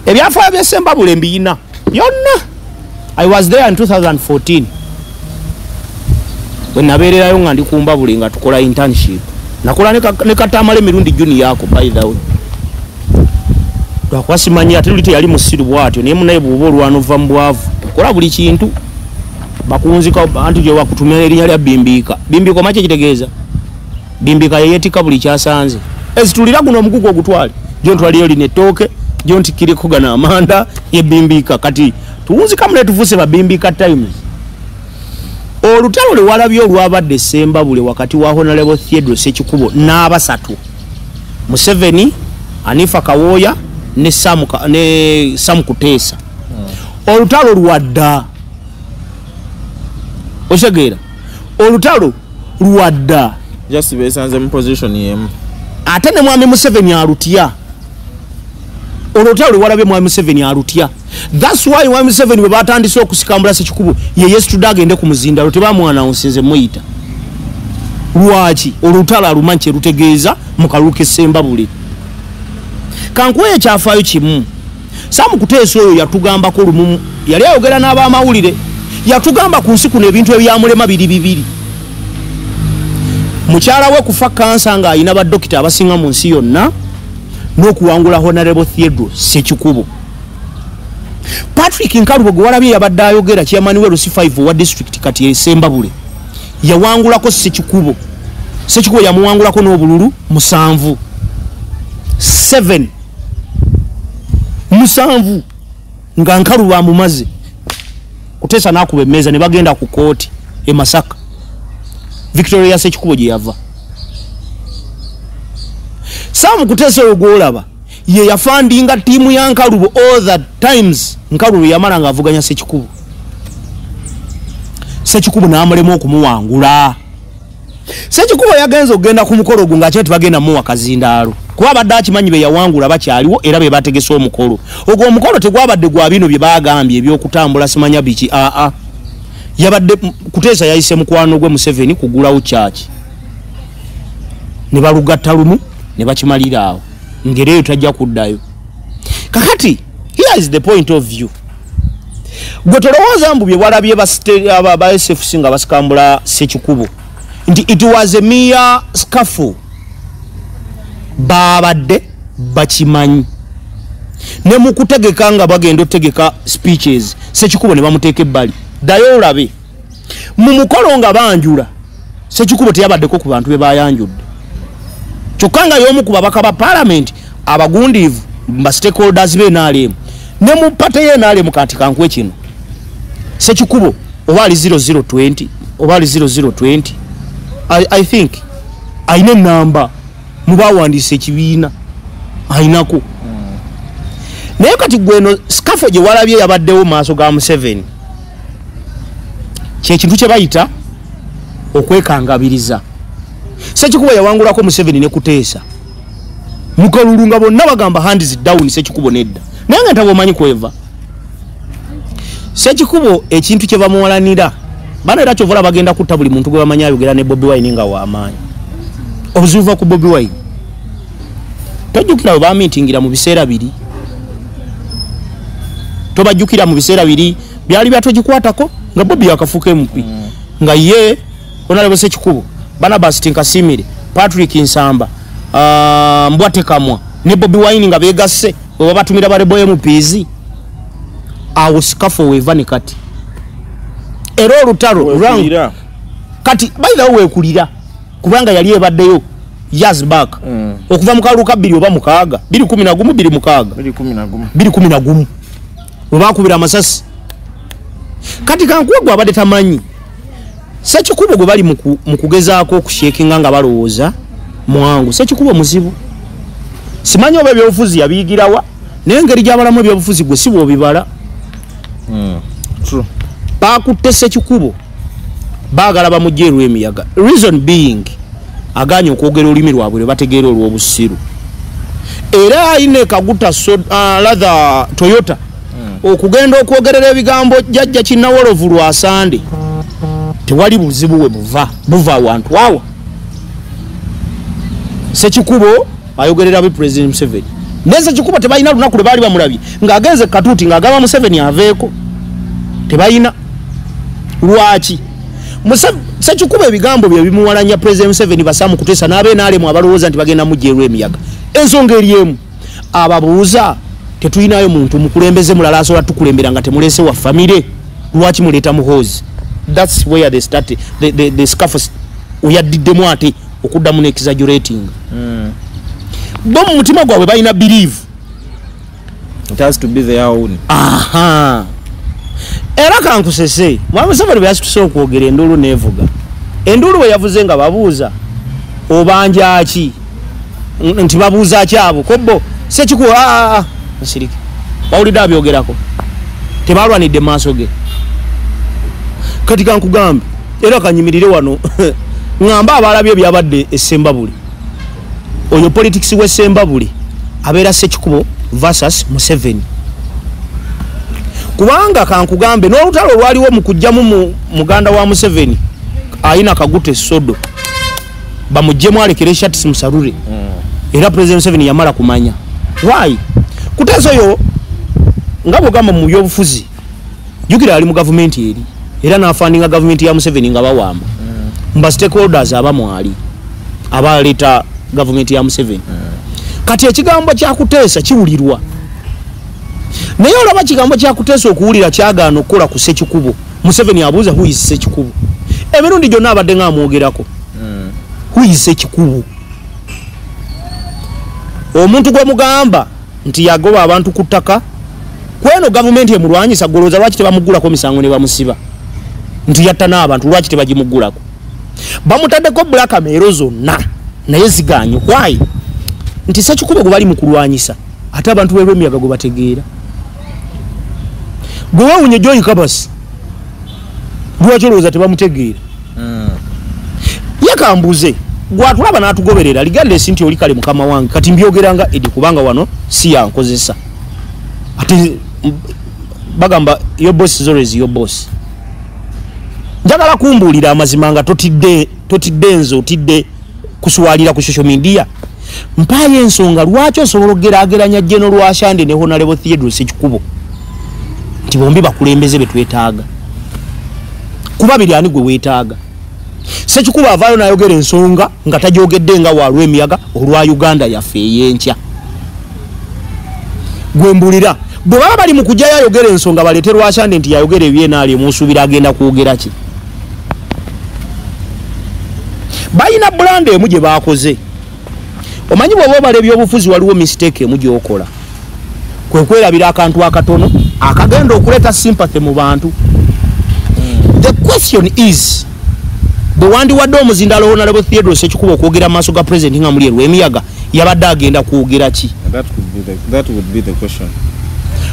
Ebyafaayo by'e Sembabule mbiyina byonna. I was there in 2014 bwe nabeererayo nga ndi ku Mbabule nga tukola internship. Nakola ne Katamale Mirundi Junior yako, by the way. Lwakuba simanyi ate luli teyali musiru bw'atyo, naye munaye bw'oba olwana ova mu bwavu okola buli kintu. Bakunzika anti gye bakutumya erinnya lya Bimbiika. Bimbiika omanyi kye kitegeeza? Bimbiika yeyeetikka buli kyasanze. Ezitulira guno omugugu ogutwale. Gyo ntwaliyo lino ettooke, gyo ntikkireko gano amanda, ye Bimbiika. Kati tuwunzikamu ne tufuuse ba Bimbiika Times. Olutalo lwe walabye olwabadde Sembabule wakati wa Honorable Theodore Ssekikubo n'abasatu, Museveni, Anifa Kawooya ne Sam Kuteesa. Olutalo lwadda. Otegeera? Olutalo lwadda. Just besanze mu position yemu. Ate ne Mwami Museveni alutya. Olutalo lwe walabye Mwami Museveni alutya. That's why Mwami Museveni bwe batandise okusikambula Ssekikubo ye yesterday agende ku muzindalo tebamwanawunsinze muyita. Lwaki? Olutalo alumanyi kye lutegeeza mu kalulu k'e Sembabule. Kankuwe ekyafaayo kimu. Sam Kuteesa oyo yatugambako lumu, yali ayogera n'abamawulire. Yatugamba ku nsi kuno ebintu ebyamulema biri bibiri. Mukyala we kufa kansa nga alina badokita abasinga mu nsi yonna, n'okuwangula Honorable Theodore Ssekikubo. Patrick Nkalubo gwe walabye yabadde ayogera, chairman we LC5 wa district kati e Sembabule, yawangulako Ssekikubo. Ssekikubo yamuwangulako n'obululu 7. 7 7 nga Nkalubo amumaze. Kuteesa n'akuba emmeeza ne bagenda ku kooti e Masaka. Victoria Ssekikubo gye yava. Sam Kuteesa oyo gw'olaba ye yafandinga ttiimu ya Nkalubo all the times. Nkalubo yamala ng'avuganya Ssekikubo. Ssekikubo n'amulema okumuwangula. Ssekikubo yagenze okugenda ku mukolo ogwo ng'akye tebagenda muwa kazindaalo, kuba abadde akimanyi be yawangula bakyaliwo era be bategese omukolo ogwo. Omukolo tegwabadde gwa bino bye bagambye eby'okutambula simanya biki. Aa, yabadde Kuteesa yayise mukwano gwe Museveni kugulawo kyaki, ne balugatta lumu ne bakimalira awo, ngeri eyo tajja kuddayo. Kakati here is the point of view. Gwe tolowooza mbu bye walabye ba SFC nga basikambula Ssekikubo nti it was a mere scuffle. Babadde bakimanyi ne mu kutegeka nga bagenda otegeka speeches, Ssekikubo ne bamuteeka ebbali. Ddayo olabe mu mukolo nga banjula, Ssekikubo teyabaddeko ku bantu be bayanjudde, kyokka nga y'omu ku babaka ba parliament abagundiivu ba stakeholders be NRM ne mu party ye NRM. Kati kankuwe kino, Ssekikubo oba ali 0020 oba ali 0020, I think ayina enamba mu bawandiisa ekibiina ayinako. Naye kati gweno scuffle gye walabye yabaddewo mu maaso ga Museveni kyekintu kye bayita okwekangabiriza. Ssekikubo yawangulako Museveni ne Kuteesa mukalulu nga bonna bagamba hands down Ssekikubo nedda, naye nga ntaba omanyi kweva Ssekikubo ekintu kye bamuwalanira bana. Era kyovola bagenda kutta buli muntu gwe bamanyi ayogera ne Bobi Wine nga w'amaanyi. Obuzibu buva ku Bobi Wine. Tojjukira bwe bamiitingira mu biseera biri? Tobajjukira mu biseera biri byali byatogikwatako nga Bobi yakafuuka MP, nga ye Honorable Ssekikubo, Barnabas Tinkasimire, Patrick Nsamba, Mbwatekamwa ne Bobi Wine nga beegasse bwe babatumira ba rebel MPs. Awo scuffle weeva ne kati era olutalo Wekulira. Kati by the way wekulira kubanga yali ebaddeyo years back, okuva mu kalulu ka 2 oba 6, 2011, 26, 2011. 2011 bwe bakubira amasasi. Kati kankuwe gwe abadde tamanyi Ssekikubo gwe bali mu kugezaako okushakinga nga balowooza mwangu. Ssekikubo muzibu, simanyi oba ebyobufuzi yabiyigirawa, naye engeri gy'abalamu ebyobufuzi gwe si bw'obibala. True. Bakutte Ssekikubo baagala bamugye Lwemiyaga, reason being aganye okwogera olulimi lwabwe lwe bategeera olw'obusiru, era ayina Kaguta rather Toyota okugenda okwogerera ebigambo jjajja Kinnawolovu lwasande. Tewali buzibu we buva, buva awantu awa. Ssekikubo ayogerera bi President Museveni, naye Ssekikubo tebalina lunaku lwe baali bamulabye ng'agenze Katuuti ng'agamba Museveni aveeko, tebalina. Lwaki Ssekikubo ebigambo bye bimuwalanya President Museveni, Basamu Kuteesa n'abenaalemu abalowooza nti bagenda mujja Erwemiyaga? Ensonga eri emu, ababuuza tetulinayo muntu mukulembeze mulala asobola tukulembera nga temulese wa famire, lwaki muleeta Muhoozi? That's where they start the scuffle oyaddiddemu ate okuddamu n'exaggerating. Bo mu mutima gwabwe balina believe it has to be their own. Aha, era kankusese, Mwami Museveni bwe yasituse okwogera enduulu neevuga. Enduulu bwe yavuze nga babuuza obanja ki, nti babuuza ki abo kobbo Ssekikubo nsirike bawulidde abyogerako, tebalwanidde mu maaso ge. Kati kankugambe era kanyimirire wano ŋŋambe abalabye ebyabadde e Ssembabule, oyo politics w'e Ssembabule abeera Ssekikubo versus Museveni, kubanga kankugambe n'olutalo olwaliwo mu kugyamu mu muganda wa Museveni ayina Kaguta Essodo bamuggyemu alekere Shartsi Musarure, era President Museveni yamala kumanya why Kuteesa oyo nga bwogamba mu byobufuzi. Jjukira ali mu gavumenti eri era n'afundinga gavumenti ya Museveni nga bawamba. Mba stakeholders abamwali abaleeta gavumenti ya Museveni. Kati ekigambo kya Kuteesa kiwulirwa, naye olaba kigambo kya Kuteesa okuwulira kyagaana okukola ku Ssekikubo. Museveni abuuza, "Who is Ssekikubo?" Emirundi gyonna abadde nga amwogerako. Who is Ssekikubo? Omuntu gwe mugamba nti yagoba abantu ku ttaka kweno gavumenti emulwanyisa, golooza lwaki tebamuggulako misango ne bamusiba nti yatta n'abantu? Lwaki tebagimuggulako? Bamutaddeko blackmail zonna naye ziganye. Why? Nti Ssekikubo gwe bali mu kulwanyisa, ate abantu b'Elwemiyaga gwe bategeera. Gwe wewunye Joyi Kabasi, lwaki olowooza tebamutegeera? Yakambuze gwatulaba n'atugoberera regardless nti oli kale mukama wange. Kati mbyogera nga Edi, kubanga wano si yankozesa, ate bagamba your boss is always your boss. Njagala kumbuulira amazima nga totidde, totidde nze otidde kuswalira ku social media. Mpaayo ensonga lwaki osobola okugeraageranya General Rwashande ne Honorable Theodore Ssekikubo nti bombi bakulembeze be twetaaga. Kuba biri, ani gwe weetaaga? Ssekikubo avaayo n'ayogera ensonga nga tagyogedde nga walwemiyaga olwa Uganda yaffe ey'enkya. Gwe mbulira, bwe baba bali mu kujjayo ayogera ensonga, baleete Rwashande nti yayogera ebyenaali, emusuubira agenda kwogera ki? Balina blunder emu gye bakoze. Omanyi bw'oba obala ebyobufuzi, waliwo mistake emu gy'okola, kwe kwerabira akantu akatono akagenda okuleeta sympathy mu bantu. The question is, bwe wandiwadde omuzindalo Honorable Theodore Ssekikubo okwogera mu maaso ga president nga muli Erwemiyaga, yabadde agenda kwogera ki? That would be the question.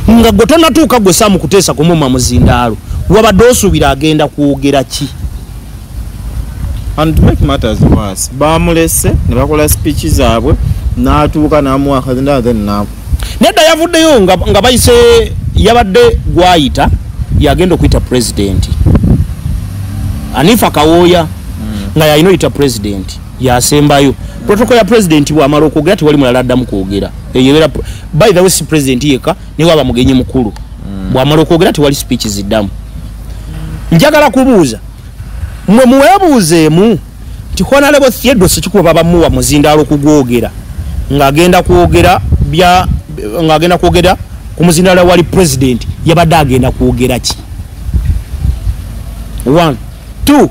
Nga gwe tonatuuka, gwe Saamu Kuteesa kumuma muzindaalo, wabadde osuubira agenda kwogera ki? And to make matters worse, bamulese ne bakola speech zaabwe, n'atuuka n'amuwa akazindaalo, then na Nedda, yavuddeyo nga bayise, yabadde gwayita yagenda okuyita president Anifa Kawooya, nga yalina oyita president, yasembayo. Protocol ya president, bwamala okwogera tewali mulala addamu kwogera. Eyo ebeera, by the way, si president yekka, naye waba mugenyi mukulu, bwamala okwogera tewali speech ziddamu. Njagala kubuuza mwe, muweebuuzeemu nti Honorable Theodore Ssekikubo babamuwa muzindaalo kugwogera ng'agenda kwogera bya ng'agenda kwogera ku muzindaalo wali president, yabadde agenda kwogera ki? One, two,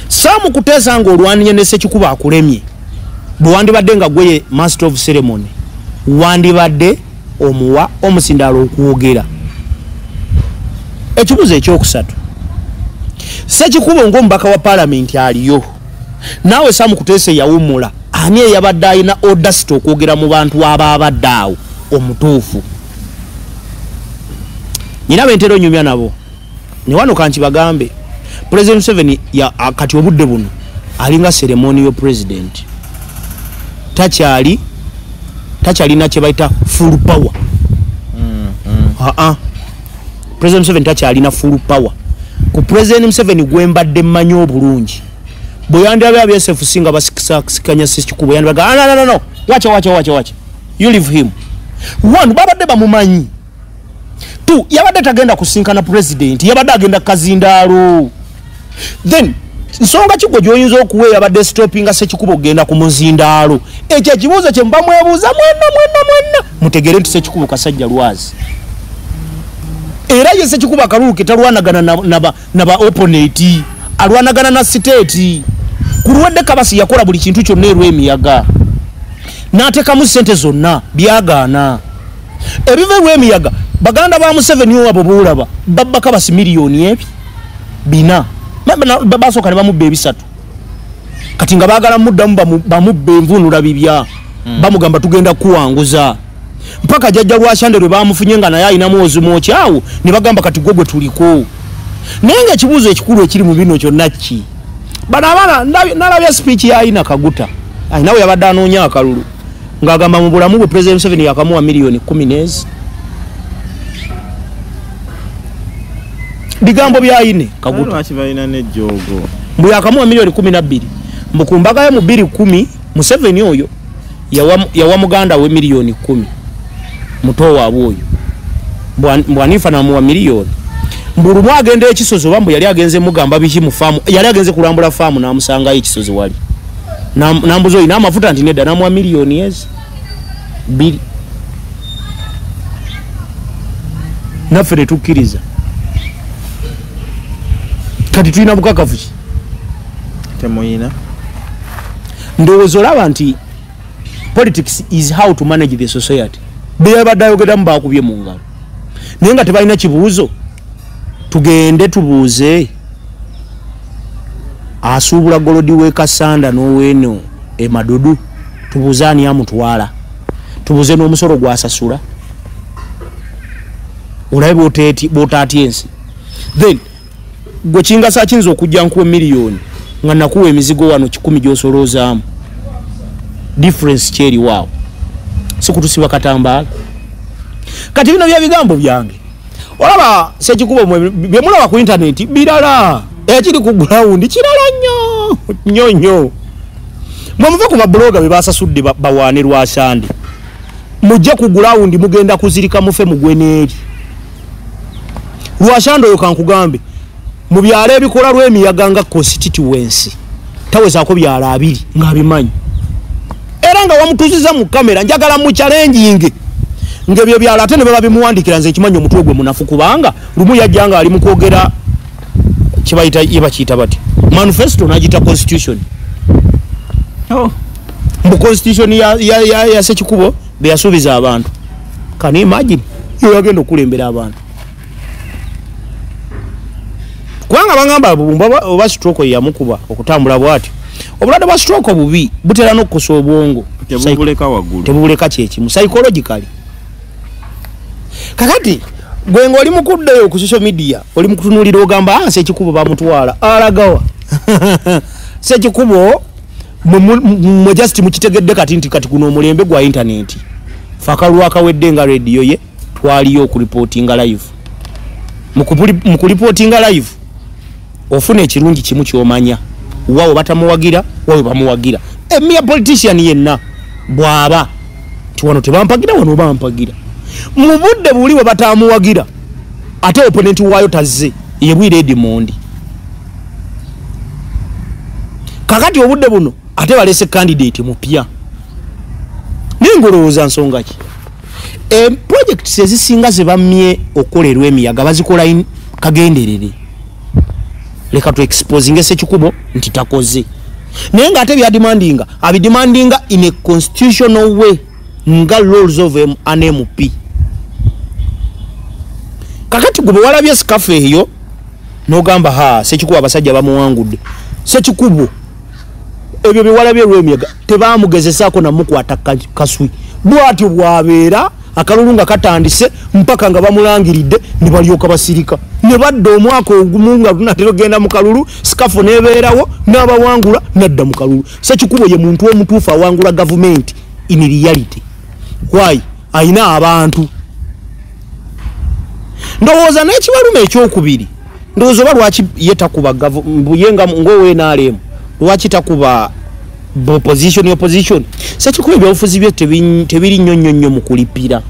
Saamu Kuteesa ng'olwaniye ne Ssekikubo akulemye, bwe wandibadde nga gwe master of ceremony, wandibadde omuwa omusindaalo okwogera? Ekibuuzo ekyokusatu, Ssekikubo ng'omubaka wa paalamenti aliyo, naawe Saamu Kuteesa eyawummula, ani eyabadde alina audacity okwogera mu bantu abaabadde awo omutuufu? Nyina bentera onyumya nabo ne wano kankibagambe, President Museveni kati obudde buno alinga ceremonial president, takyalina kye bayita full power. Aa, President Museveni takyalina full power. Ku President Museveni gwe mbadde mmanyi obulungi, bwe yandabye aba SFC nga basikisikanya Ssekikubo, yandibaga, "Ah, no, no, no, no. Wacha, wacha, wacha, wacha, you leave him." One, babadde bamumanyi. Two, yabadde tagenda kusinkana president, yabadde agenda kazindaalo. Then nsonga ki gwe gyoyinza okuwa eyabadde stoppinga Ssekikubo okugenda ku muzindaalo? Ekyo ekibuuzo kye muba mwebuuza mwenna, mwenna, mwenna. Mutegere nti Ssekikubo kasajja lwazi, era ye Ssekikubo akalulu ke talwanagana na ba opponent, alwanagana na state. Ku lwedde Kabasi yakola buli kintu kyonna erw'emiyaga, n'ateekamu sente zonna, byagaana. Ebiva erw'emiyaga, baganda ba Museveni abo boolaba babba Kabasi miliyoni ebi 400. Basooka ne bamubba 300, kati nga baagala muddamu bamubba envunula bibya. Bamugamba tugenda kuwanguza mpaka jjajja Lwashande lwe bamufunye nga naye alinamu ozimwokyawo, ne bagamba kati gwe gwe tuliko. Naye nga ekibuuzo ekikulu ekiri mu bino kyonna ki? Bano abaana nalabye speech ya Ayina Kaguta, ayinawe yabadde anoonya akalulu ng'agamba mu bulamu bwe President Museveni yakamuwa miliyoni 10 nezi. Bigambo bya Ayine Kaguta. Lwaki balina nejjoogo? Mbu yakamuwa miliyoni 12, mbu ku mbaga ye mu 2010 Museveni oyo yawa muganda we miliyoni 10, muto waabwe oyo, mbu Anifa namuwa miliyoni, Mbulumu agenda ekisozi oba mbu yali agenze mugamba biki mu faamu, yali agenze kulambula faamu n'amusangayo ekisozi wali. Nambuza olina amafuta nti nedda, n'amuwa miliyoni ezi 2. Naffe ne tukkiriza. Kati tulina bukakafu ki? Temuyina. Ndowooza olaba nti politics is how to manage the society. Beyabadde ayogeramu baakubye mu ngalo. Naye nga tebalina kibuuzo, tugende tubuuze asuubula golodi w'e Kassanda n'oweeno e Madudu, tubuuze ani amutwala, tubuuze n'omusolo gw'asasula, olabe bw'otaatya ensi. Then gwe kingasa kiyinza okujja nkuwa miliyoni nga nakuwa emizigo wano 10 gy'osoloozaamu, difference kyeri waawo, si kutusiba katambaala. Kati bino bya bigambo byange. Olaba Ssekikubo bye mulaba ku internet birala, ekiri ku ground kirala nnyo nnyo nnyo. Mwe muve ku babuloga be basasudde bawaane Rwashande, mujje ku ground mugenda kuzirika mufe mugwe n'eri. Rwashande oyo kankugambe, mu byalo ebikola lw'emiyaga nga constituency tawezaako byalo 2 ng'abimanyi, era nga wamutuuziza mu kamera njagala mu challenging ngebyo byalo ate ne baba bimuwandikira. Nze ekimanyi omutwe gwe munafu, kubanga lumu yajja nga ali mu kwogera kibayita ye bakiyita bati manifesto n'agiyita constitution. Oh. Mbu constitution ya Ssekikubo be yasuubiza abantu. Can you imagine? Yo yagenda okulembera abantu. Kubanga bangamba oba stroke yamukuba okutambula bw'atyo. Obulwadde bwa stroke bubi butera n'okukosa obwongo. Tebubuleka waggulu. Tebubuleka kyekimu psychologically. Kakati gwe ng'oli mu kuddayo ku social media, oli mu kutunuulira ogamba Ssekikubo bamutwala alagawa. Ssekikubo mwe just mukitegedde kati nti kati guno omulembe gwa internet. Fakalwa akawedde nga radio ye twaliyo okureportinga live. Mu kureportinga live ofuna ekirungi kimu ky'omanya, wawe batamuwagira wawe bamuwagira. Emia politician yenna bw'aba nti wano tebampagira wano bampagira, mu budde buli we batamuwagira ate opponent waayo tazze, ye Bwire Edmond. Kakati obudde buno ate balese candidate mupya. Ningolowooza nsonga ki? Projects ezisinga ze bammye okukolerwa emiyaga bazikola kagenderere. Leka tu exposing Ssekikubo nti takoze. Naye nga ate byademandinga, abidemandinga in a constitutional way nga laws of an MP. Kakati gwe walabye sikafu eyo n'ogamba ha Ssekikubo abasajja bamuwangudde. Ssekikubo ebyo byewalabye lw'emiyaga tebamugezesaako namukwata kaswi. Bw'atyo bw'abeera akalulu nga katandise mpaka nga bamulangiridde ne balyoka basirika. Ne badda omwaka ogumu nga tunatera okugenda mu kalulu, sikafu n'ebeerawo n'abawangula n'adda mu kalulu. Ssekikubo ye muntu omutuufu awangula gavumenti in reality. Why? Ayina abantu. Ndowooza n'ekibaluma ekyokubiri, ndowooza oba lwaki ye takuba ye nga ng'owe NRM, lwaki takuba opposition opposition? Ssekikubo ebyobufuzi bye tebiri nnyo nnyo nnyo mu kulipira.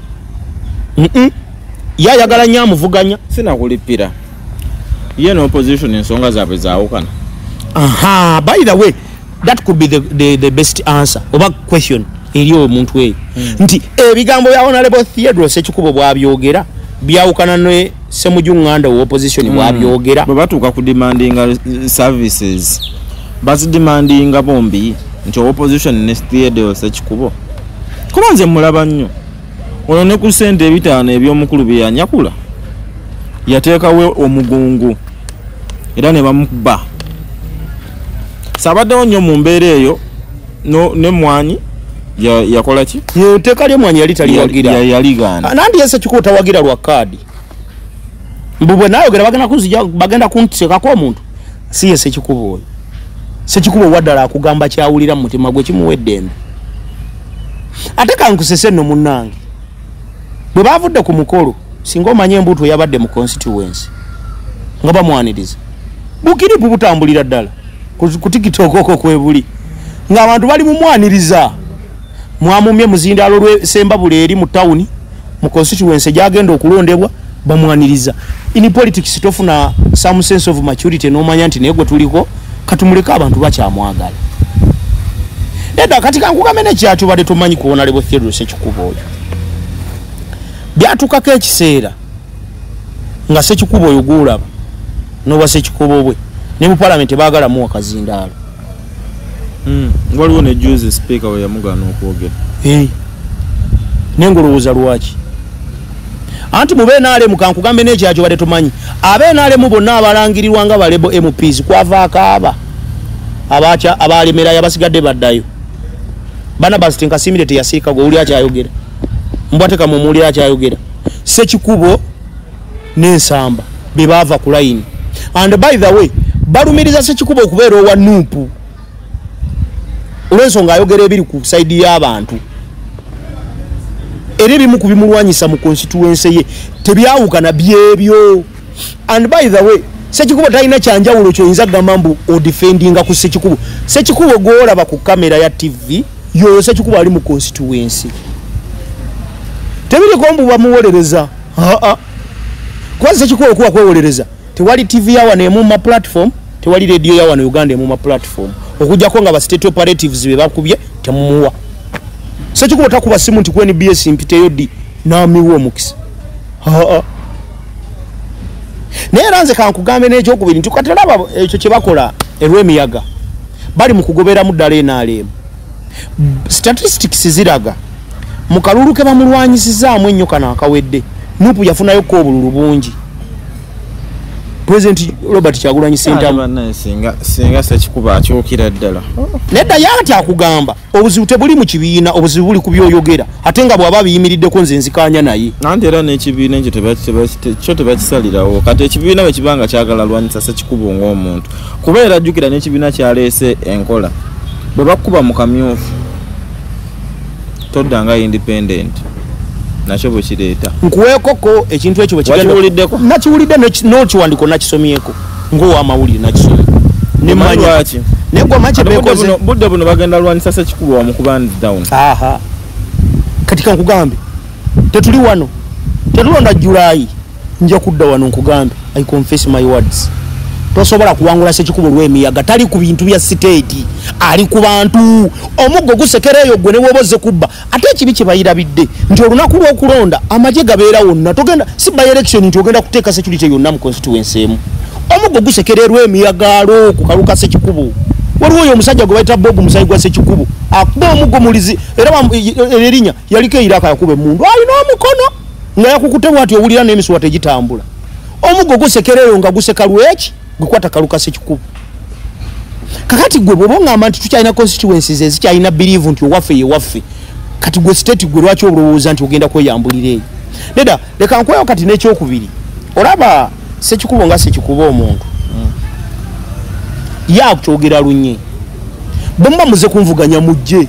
Ye ayagala nnyo amuvuganya. Sinakulipira. Ye ne opposition ensonga zaabwe zaawukana. Aha, by the way, that could be the best answer oba question eri omuntu eyo. Nti ebigambo bya Honorable Theodore Ssekikubo bw'abyogera byawukana ne Ssemujju Nganda wa opposition bw'abyogera. Bwe batuuka ku demandinga services, bazidemandinga bombi nti opposition ne Theodore Ssekikubo. Kuba nze mulaba nnyo. Ono ne ku ssente 5 eby'omukulu bye yanyakula, yateekawo omugungu era ne bamukuba. Saabaddewo nnyo mu mbeera eyo n'emmwanyi yakola ki? Etteeka ly'emmwanyi yali taliwagira. Yaligaana. Nandi ye Ssekikubo tawagira lwa kaadi. Mbu bwe naayogera bagenda kunteekako omuntu. Si ye Ssekikubo oyo. Ssekikubo waddala akugamba kyawulira mu mutima gwe kimuwa eddembe. Ate kankusese nno munnange. Bwe baavudde ku mukolo, singa omanye embuto yabadde mu constituency nga bamwaniriza, bukiripu butambulira ddala ku TikTok okwo kwebuli ng'abantu bali mumwaniriza. Mwamumye muzindaalo lwe Sembabule eri mu tawuni mu constituency gyagenda okulondebwa, Bamwaniriza. In politics tofuna some sense of maturity n'omanya nti naye gwe tuliko katumuleke abantu bakyamwagala. Nedda kati kankugambe nekyakyo badde tomanyi ku Honorable Theodore Ssekikubo oyo. Byatukako ekiseera nga Ssekikubo oyo gw'olaba n'obwa Ssekikubo bwe ne mu parliament baagala muwa kazindaalo. Waliwo ne juzi speaker we yamugaana okwogera. Naye ng'olowooza lwaki? Anti mu BNRM kankugambe n'ekyakyo badde tomanyi. AbeNRM bonna abalangirirwa nga ba Labour MPs kwavaako aba abacha abalemerayo abasigadde baddayo. Barnabas Tinkasimire teyasiika gwe owulira akyayogera. Mbwateka mumuwulira akyayogera. Ssekikubo n'Ensamba be baava ku line. And by the way, balumiriza Ssekikubo okubeera owa NUP. Olw'ensonga ayogera ebiri ku side y'abantu. Era ebimu ku bimulwanyisa mu constituency ye tebyawukana byebyo. And by the way, Ssekikubo talina kyanjawulo kyoyinza kugamba mbu odefendinga ku Ssekikubo. Ssekikubo gw'olaba ku kamera ya TV yoyo Ssekikubo ali mu constituency. Tebiriko mbu bamuwolereza. Aa. Kuba Ssekikubo okuba kwewolereza tewali TV ya wano emu ma platform, tewali radio ya wano Uganda emu ma platform. Okujjako nga ba state operatives be bakubye temumuwa. Ssekikubo takuba simu nti ku NBS mpiteyo ddi n'amiwa omukisa. Aa. Naye era nze kankugambe n'ekyokubiri nti kati olaba ekyo kye bakola erw'emiyaga bali mu kugoberamu ddala NRM. Statistics ziraga mu kalulu ke bamulwanyisizaamu ennyo kano akawedde NUP yafunayo ko obululu bungi. President Robert Kyagulanyi Ssentamu singa Ssekikubo akyukira ddala. Nedda yati akugamba obuzibu tebuli mu kibiina, obuzibu buli ku by'oyogera ate nga bw'aba biyimiriddeko nze nzikaanya naye. Nanti era n'ekibiina ekyo kyo tebakisalirawo. Kati ekibiina bwe kiba nga kyagala lwanyisa Ssekikubo ng'omuntu, kuba era jjukira n'ekibiina kyaleese enkola bwe bakuba mu kamyufu todda nga independent, nakyo bwe kireeta. Nkuweekoko ekintu ekyo bwe kigenda. Wakiwuliddeko? Nakiwulidde n'ekiwandiiko nakisomyeko ng'owamawulire nakisomye. Ne Omanyi mmanya. lwaki? Naye gwe omanyi kye Ate beekoze? budde buno bagenda lwanyisa Ssekikubo wamukuba hands down. Aha. Kati kankugambe tetuli wano, tetulonda July, nja kudda wano nkugambe, I confess my words. Tosobola kuwangula Ssekikubo lw'emiyaga, tali ku bintu bya state, ali ku bantu. Omuggo gusekera eyo gwe ne woboze kubba. Ate ekibi kye bayirabidde nti olunaku lw'okulonda amagye gabeera wonna, togenda si by election nti ogenda kuteeka security yonna mu constituency emu. Omuggo gusekera erw'emiyagaalo ku kalu ka Ssekikubo. Waliwo oyo omusajja gwe bayita Bob Musayi gwa Ssekikubo akuba omuggo mulizi, era erinnya yaliko Iraka yakuba emmundu, alina omukono nga yakukute bw'ati owulira n'emisuwa tegitambula. Omuggo gusekera eyo nga guseka lweki gukwata kalu ka Ssekikubo. Kakati gwe bw'oba oŋŋamba nti tukyalina constituencies ezikyalina believe nti owaffe ye waffe, kati gwe state gwe lwaki olowooza nti ogenda kweyambulira eyo? Nedda, leka nkweyo kati n'ekyokubiri. Olaba Ssekikubo nga Ssekikubo omuntu ye akyogera lunye, bwe muba muze kunvuganya mujje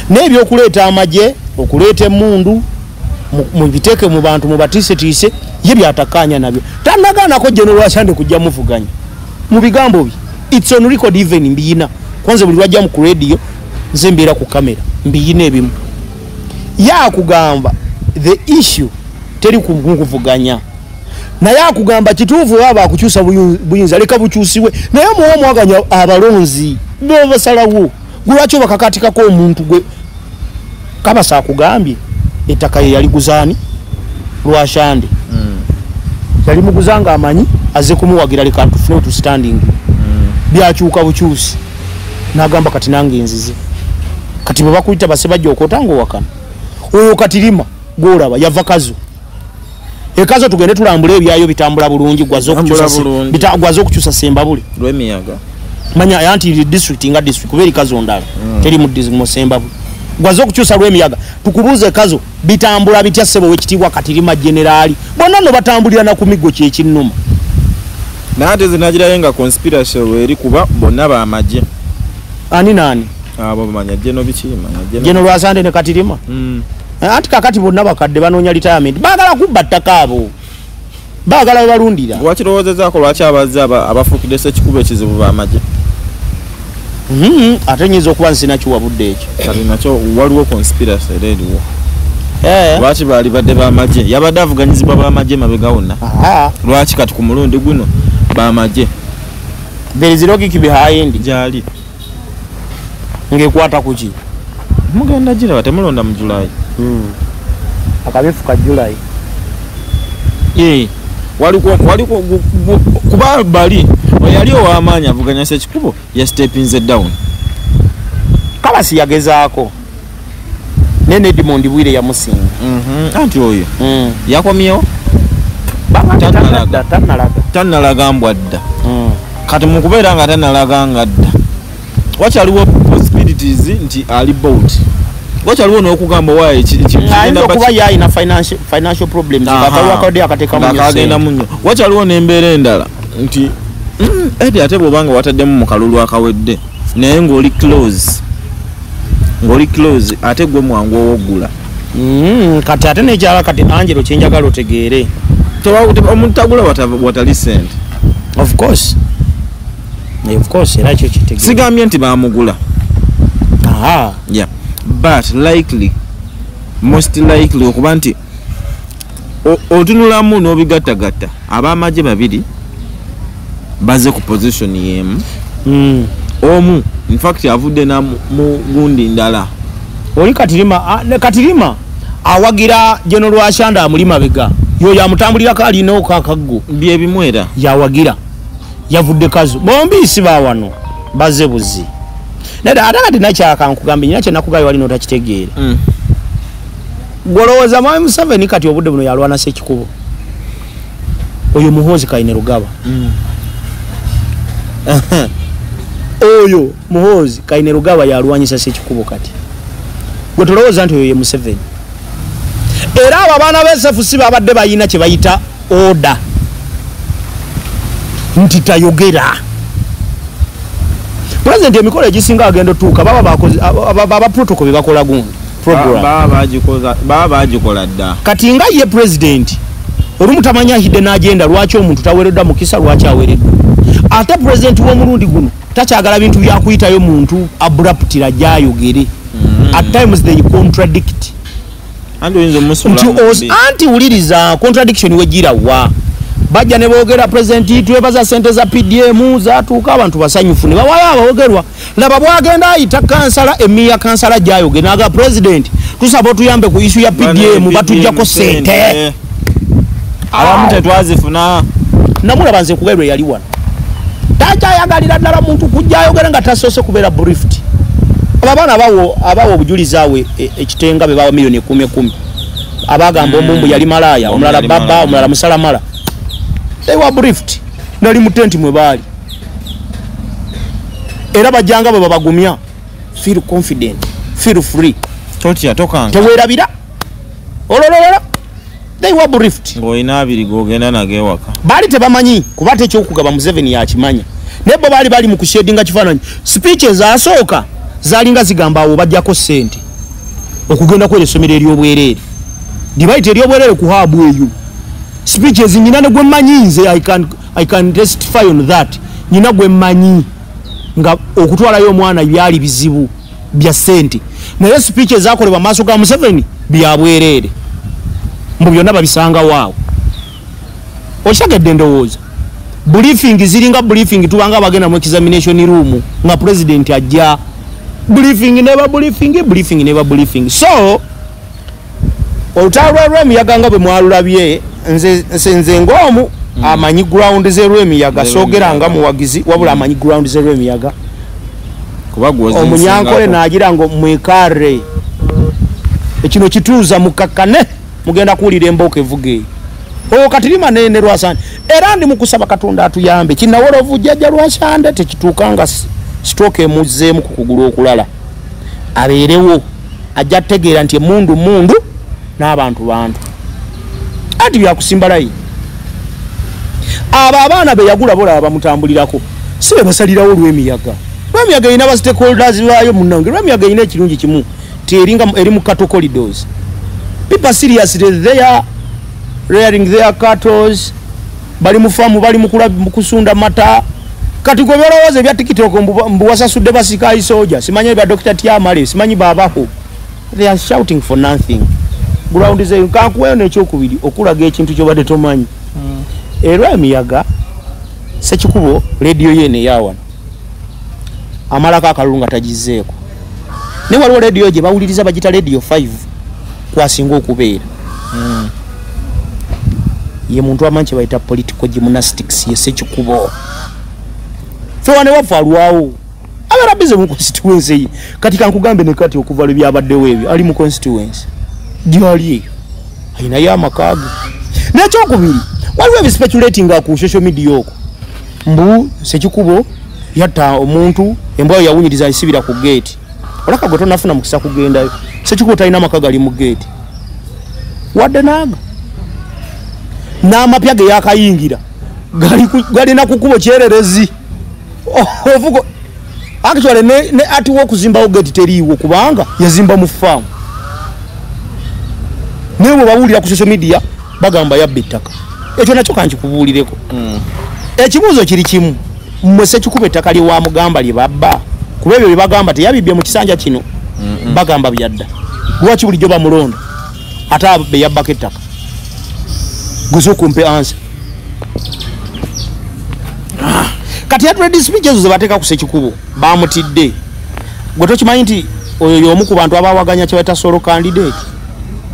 n'ebyokuleeta amagye, okuleeta emmundu mubiteeke mu bantu mubatiisetiise, ye byatakkaanya nabyo. Tannagaanako General Rwashande kujja muvuganya mu bigambo bye. It's on record even mbiyina. Kwanza buli lwajja mu ku radio nze mbeera ku kamera mbiyina ebimu. Ye akugamba the issue teri kuvuganya, naye akugamba kituufu baba akukyusa buyinza leka bukyusibwe, naye muwe omwaganya abalonzi bo basalawo. Gwe lwaki obakakatikako omuntu gwe Kabasa akugambye ettaka ye yaliguzaani Rwashande. Yali muguza nga amanyi azze kumuwagira leka tufune tu standing. Byakyuka bukyusi n'agamba kati nange nzize. Kati bwe bakuyita base bajja okota ng'owakana. Oyo Katirima gw'olaba yava Kazo. Ekazo tugende tulambule ebyayo bitambula bulungi, gwaze okukyusa Bitambula bulungi. Gwaze okukyusa Sembabule. Lw'emiyaga. Manya anti district nga district kuba eri Kazo ndala. Teri mu district mu Sembabule. Gwaze okukyusa Lw'emiyaga. Tukubuuze Kazo bitambula bitya ssebo w'ekitiibwa Katirima generali. Bonna nno batambulira na ku miggo kyekinnuma. Naye ate zinagirayo nga conspiracy eri kuba bonna bamagye. Ani naani? Abo bamanya Geno biki, manya Geno. Geno Rwasande ne Katirima. Anti kakati bonna bakadde banoonya retirement, baagala kubba ttaka abo, baagala balundira. Lwakirowoozezaako lwaki abazze abafuukidde Ssekikubo ekizibu bamagye? Ate nyinza okuba nsina kiwabudde ekyo. Kati nakyo waliwo conspiracy era eriwo. Lwaki baali badde bamagye? Yabadde avuganyizibwa bamagye mabega wonna. Lwaki kati ku mulundi guno bamagye? There is logic behind. Gyali Ngekwata kuki? Mugenda giraba, temulonda mu July. Akabifu ka July. Waliko kuba bali oyali ow'amaanyi avuganya Ssekikubo ya steppinze down. Kalasi yagezaako nene Edmond Bwire yamusinga. Anti oyo yakomyewo tannalaga mbwa dda. Kati mu kubeera nga tannalaga nga dda, wakyaliwo possibilities nti ali bout, wakyaliwo n'okugamba waayo ayinza okuba ye alina financial problems, akagenda munnyo. Wakyaliwo n'embeera endala nti edi ate bw'obanga wataddemu mu kalulu akawedde naye ng'oli close, ate gwe mwangu owoggula. Kati ate nekyala kati Angelo kyenjagala otegeere, omuntu tagula watali sente. Of course, of course, era ekyo kitegeere. Sigambye nti bamugula. Yeah. But likely, most likely okuba nti otunulamu n'obigattagatta ab'amagye babiri baze ku position y'emu. Omu in fact avudde na mu gundi ndala. Oli Katirima awagira General Rwashanda amuli mabega, yoyo amutambulirako alina okakaggo byebimwera yawagira, yavudde kazu bombi si ba wano baze buzi. Nedda ate kati nakyaka nkugambye nyina kye nakugayo wali n'otakitegeera. Golowooza Mwami Museveni kati obudde buno yalwana Ssekikubo, oyo Muhoozi Kainerugaba. Oyo Muhoozi Kainerugaba yalwanyisa Ssekikubo kati. Gwe tolowooza nti oyo ye Museveni. Era abo abaana b'SFC babadde bayina kye bayita order nti tayogera. President emikolo egisinga agenda otuuka baba bakoze aba protocol be bakola gundi program baba bagikola dda. Kati nga ye president olumu tamanya hidden agenda, lwaki omuntu taweereddwa mukisa, lwaki aweereddwa. Ate president w'omulundi guno takyagala bintu byakuyitayo muntu abruptly ajayogere. At times they contradict. Anti wuliriza contradiction wegira wa bajja ne boogera president twebaza sente za PDM zatuuka abantu basanyufu ne bawayo abawogerwa. Laba bwagenda ayita kansala emiya kansala jayogera naga president tusaba otuyambe ku issue ya PDM batujjako sente. Abamu tetwazifuna. Namulaba nze kugairwe yali wano takyayagalira ddala muntu kujja ayogera nga tasoose kubeera briefed. Abaana abawo obujulizi awe ekitenga be bawa milioni 10 abagamba omumbu yali malaya, omulala baba, omulala musalamala. They were briefed. Nali mu tent mwe baali era bajjanga bwe babagumya, feel confident, feel free, totya tokanga teweerabira olololola. They were briefed. Ng'olina abiri g'ogenda nago ewaka. Baali tebamanyi kuba ate ekyokugaba Museveni yakimanya, naye bo baali bali mu kushedinga kifaananyi. Speech ezasooka zalinga zigamba awo bajjako ssente okugenda kwera essomero ery'obwereere, libayita ery'obwereere ku haabu eyo. Speeches nyina ne gwe mmanyi nze, I can testify on that. Nyina gwe mmanyi nga okutwalayo omwana byali bizibu bya ssente, naye speeches zakolebwa maaso ga Museveni bya bwereere, mbu byonna babisanga waawo. Okitegedde ndowooza briefing ziringa briefing, tubanga bagenda mu examination room nga president ajja briefing neba briefing, briefing neba briefing. So olutalo lw'emiyaga nga bwe mwalulabye, nze ng'omu amanyi ground z'erw'emiyaga, soogera nga muwagizi wabula amanyi ground z'erw'emiyaga. Omunyankole n'agira ngo mwekare ekino kituuza mukakkane, mugenda kuwulira embooko evuga eyo. Owo Katirima ne Rwasande, era ndi mukusaba Katonda atuyambe kinawolovu jjajja Rwasande tekituuka nga stroke emuzzeemu ku kugulu okulala, abeerewo ajja tegeera nti emundu mundu n'abantu bantu. Ati byakusimba layi. Abo abaana be yagula bolaba bamutambulirako si be basalirawo olw'emiyaga. Lw'emiyaga erina ba stakeholders baayo munnange. Lw'emiyaga erina ekirungi kimu ti eringa eri mu cattle corridors. People seriously they are rearing their cattle, bali mu famu, bali mu kusunda mata. Kati gwe byolowooza ebya TikTok mbu wasasudde basikayi soja, simanyi ebya Dr. Tiamale, simanyi babaho. They are shouting for nothing. Ground zero. Kankuweyo n'ekyokubiri okulaga ekintu ky'obadde tomanyi. Era emiyaga Sekikubo rediyo yene yawano amalako akalulu nga tagizeeko, naye waliwo rediyo gye bawuliriza bagita rediyo 5 kwasinga okubeera. Ye muntu amanyi kye bayita political gymnastics, ye Sekikubo. Ffe wano ewaffe alwawo abeera busy mu constituency ye. Kati kankugambe ne kati okuva lwe byabaddewo ebyo ali mu constituency gyali eyo, ayinayo amaka ge. N'ekyokubiri waliwo ebispeculatinga ku social media okwo mbu Sekikubo yatta omuntu, embwa yo yawunyiriza ayisibira ku geeti. Olaka gwe tonafuna mukisa kugendayo. Sekikubo talina maka gali mu geeti wadde naaga, n'amapya ge yakayingira galina ku kkubo kyererezi. Ovugo actually ne ati w'okuzimbawo geeti teriiwo kubanga yazimba mu faamu. Naye bwe bawulira ku social media bagamba yabba ettaka. Ekyo nakyo kankikubuulireko. Ekibuuzo kiri kimu, mmwe Sekikubo ettaka lye wamugamba lye babba, kuba ebyo bye bagamba teyabibbye mu kisanja kino, bagamba byadda. Lwaki bulijjo bamulonda ate be yabbako ettaka? Gwe kumpe answer. Kati hatred speech ezo ze bateeka ku Sekikubo bamutidde. Gwe tokimanyi nti oyo y'omu ku bantu abawaganya kye bayita solo candidate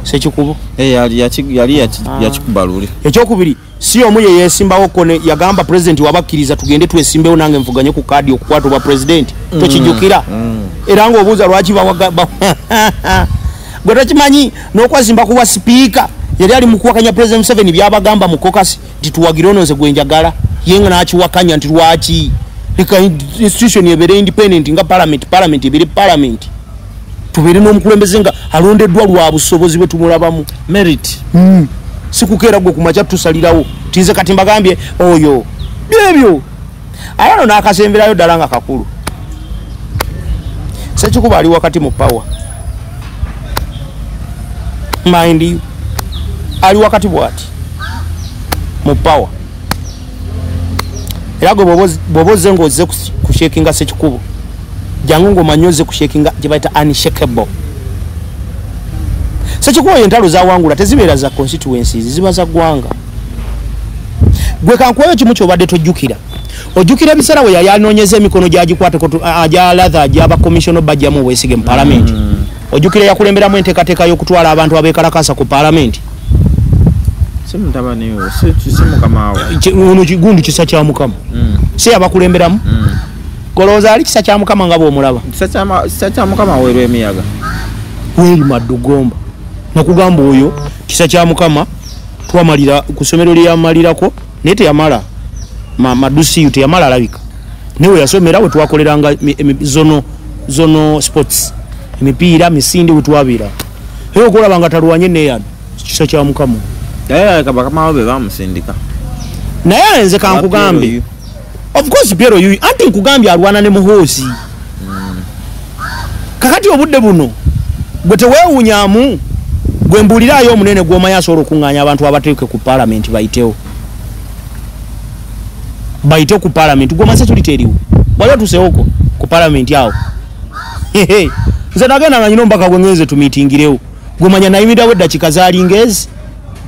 Sekikubo? Yali yakikuba luli. Ekyokubiri, si omu ye yeesimbawoko ne yagamba president wabakkiriza tugende twesimbewo nange nvuganye ku kaadi okukwata obwa president. Tokijjukira? Era ng'obuuza lwaki bawaga gwe tokimanyi n'okwesimba ku bwa sipiika yali ali mu kuwakanya President Museveni byabagamba mu caucus nti tuwagire ono nze gwe njagala, ye nga n'akiwakanya nti lwaki leka institution ebeere independent nga parliament, parliament ebeere parliament, tubeere n'omukulembeze nga alondeddwa lwa busobozi bwe tumulabamu. Merit. Sikukeera gwe kumakya tusalirawo tinze kati mbagambye oyo byebyo. Ate no n'akasemberayo ddala nga kakulu, Sekikubo ali wakati mu power, mind you, ali wakati bwati mu power. Era gwe bw'oba ozze ng'ozze kushakinga Sekikubo, jangu ng'omanyi ozze kushakinga gye bayita unshakable. Sekikubo entalo zawangula tezibeera za constituencies, ziba za ggwanga. Gwe kankuweyo kimu ky'obadde tojjukira. Ojjukira ebiseera we yali anoonyeza emikono gy'agikwateko gya latha gy'abakommissiono bajjamu obwesige mu palamenti? Ojjukira yakulemberamu enteekateeka y'okutwala abantu abeekalakaasa ku palamenti? Si mutabani we, si mukama we. Ono kigundi kisa kya Mukama, si yabakulemberamu? Golowooza ali kisa kya Mukama nga bw'omulaba? Kisa kya Mukama weerwa emiyaga. Weri Maddugomba nakugamba oyo kisa kya Mukama twamalira ku ssomero lye yamalirako, naye teyamala Madusiyu teyamala alabika, naye we yasomera we twakoleranga zono sports, emipiira misinde we twabeera, naye okulaba nga talwanye neyano kisa kya Mukama. Naye bakama be bamusindika. Naye nze kankugambe, of course Piero Yuyi, anti nkugambye alwana ne Muhoozi. Kakati obudde buno gwe teweewuunyamu, gwe mbuulirayo omunene gw'omanyi asobola okuŋŋaanya abantu abateeke ku palamenti bayitewo, bayite ku palamenti. Gw'omanyi security eriwo, wali otuusewoko ku palamenti awo? Nze nagenda nga nyina omubaka gwe ngenze tumiitingirewo, gw'omanya nayimirirawo eddakiika zaalinga ezi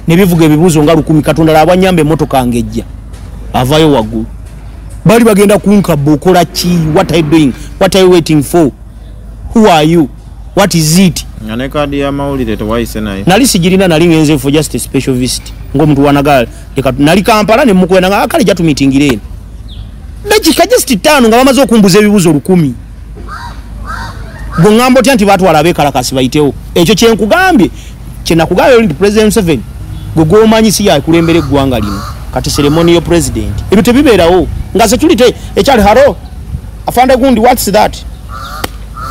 ne bivuga ebibuuzo nga 1000. Katonda laba annyamba emmotoka ng'ejja avayo waggulu, bali bagenda kunkabba. Okola ki? What are you doing? What are you waiting for? Who are you? What is it? Nga ne kaadi y'amawulire tewayise naye. Nali sigirina, nali ngenze for just a special visit ng'omuntu wanagala leka nali Kampala ne mukwena nga kale jatumiitingira eno dakika just 5 nga bamaze okumbuza ebibuuzo 1000. Gwe ŋŋamba otya nti batwala abeekalakasi bayitewo? Ekyo kye nkugambye, kye nakugambye nti President Museveni gwe gw'omanyi si yakulembera eggwanga lino. Kati ceremonial president ebyo tebibeerawo nga security ekyali haro afande gundi, what's that?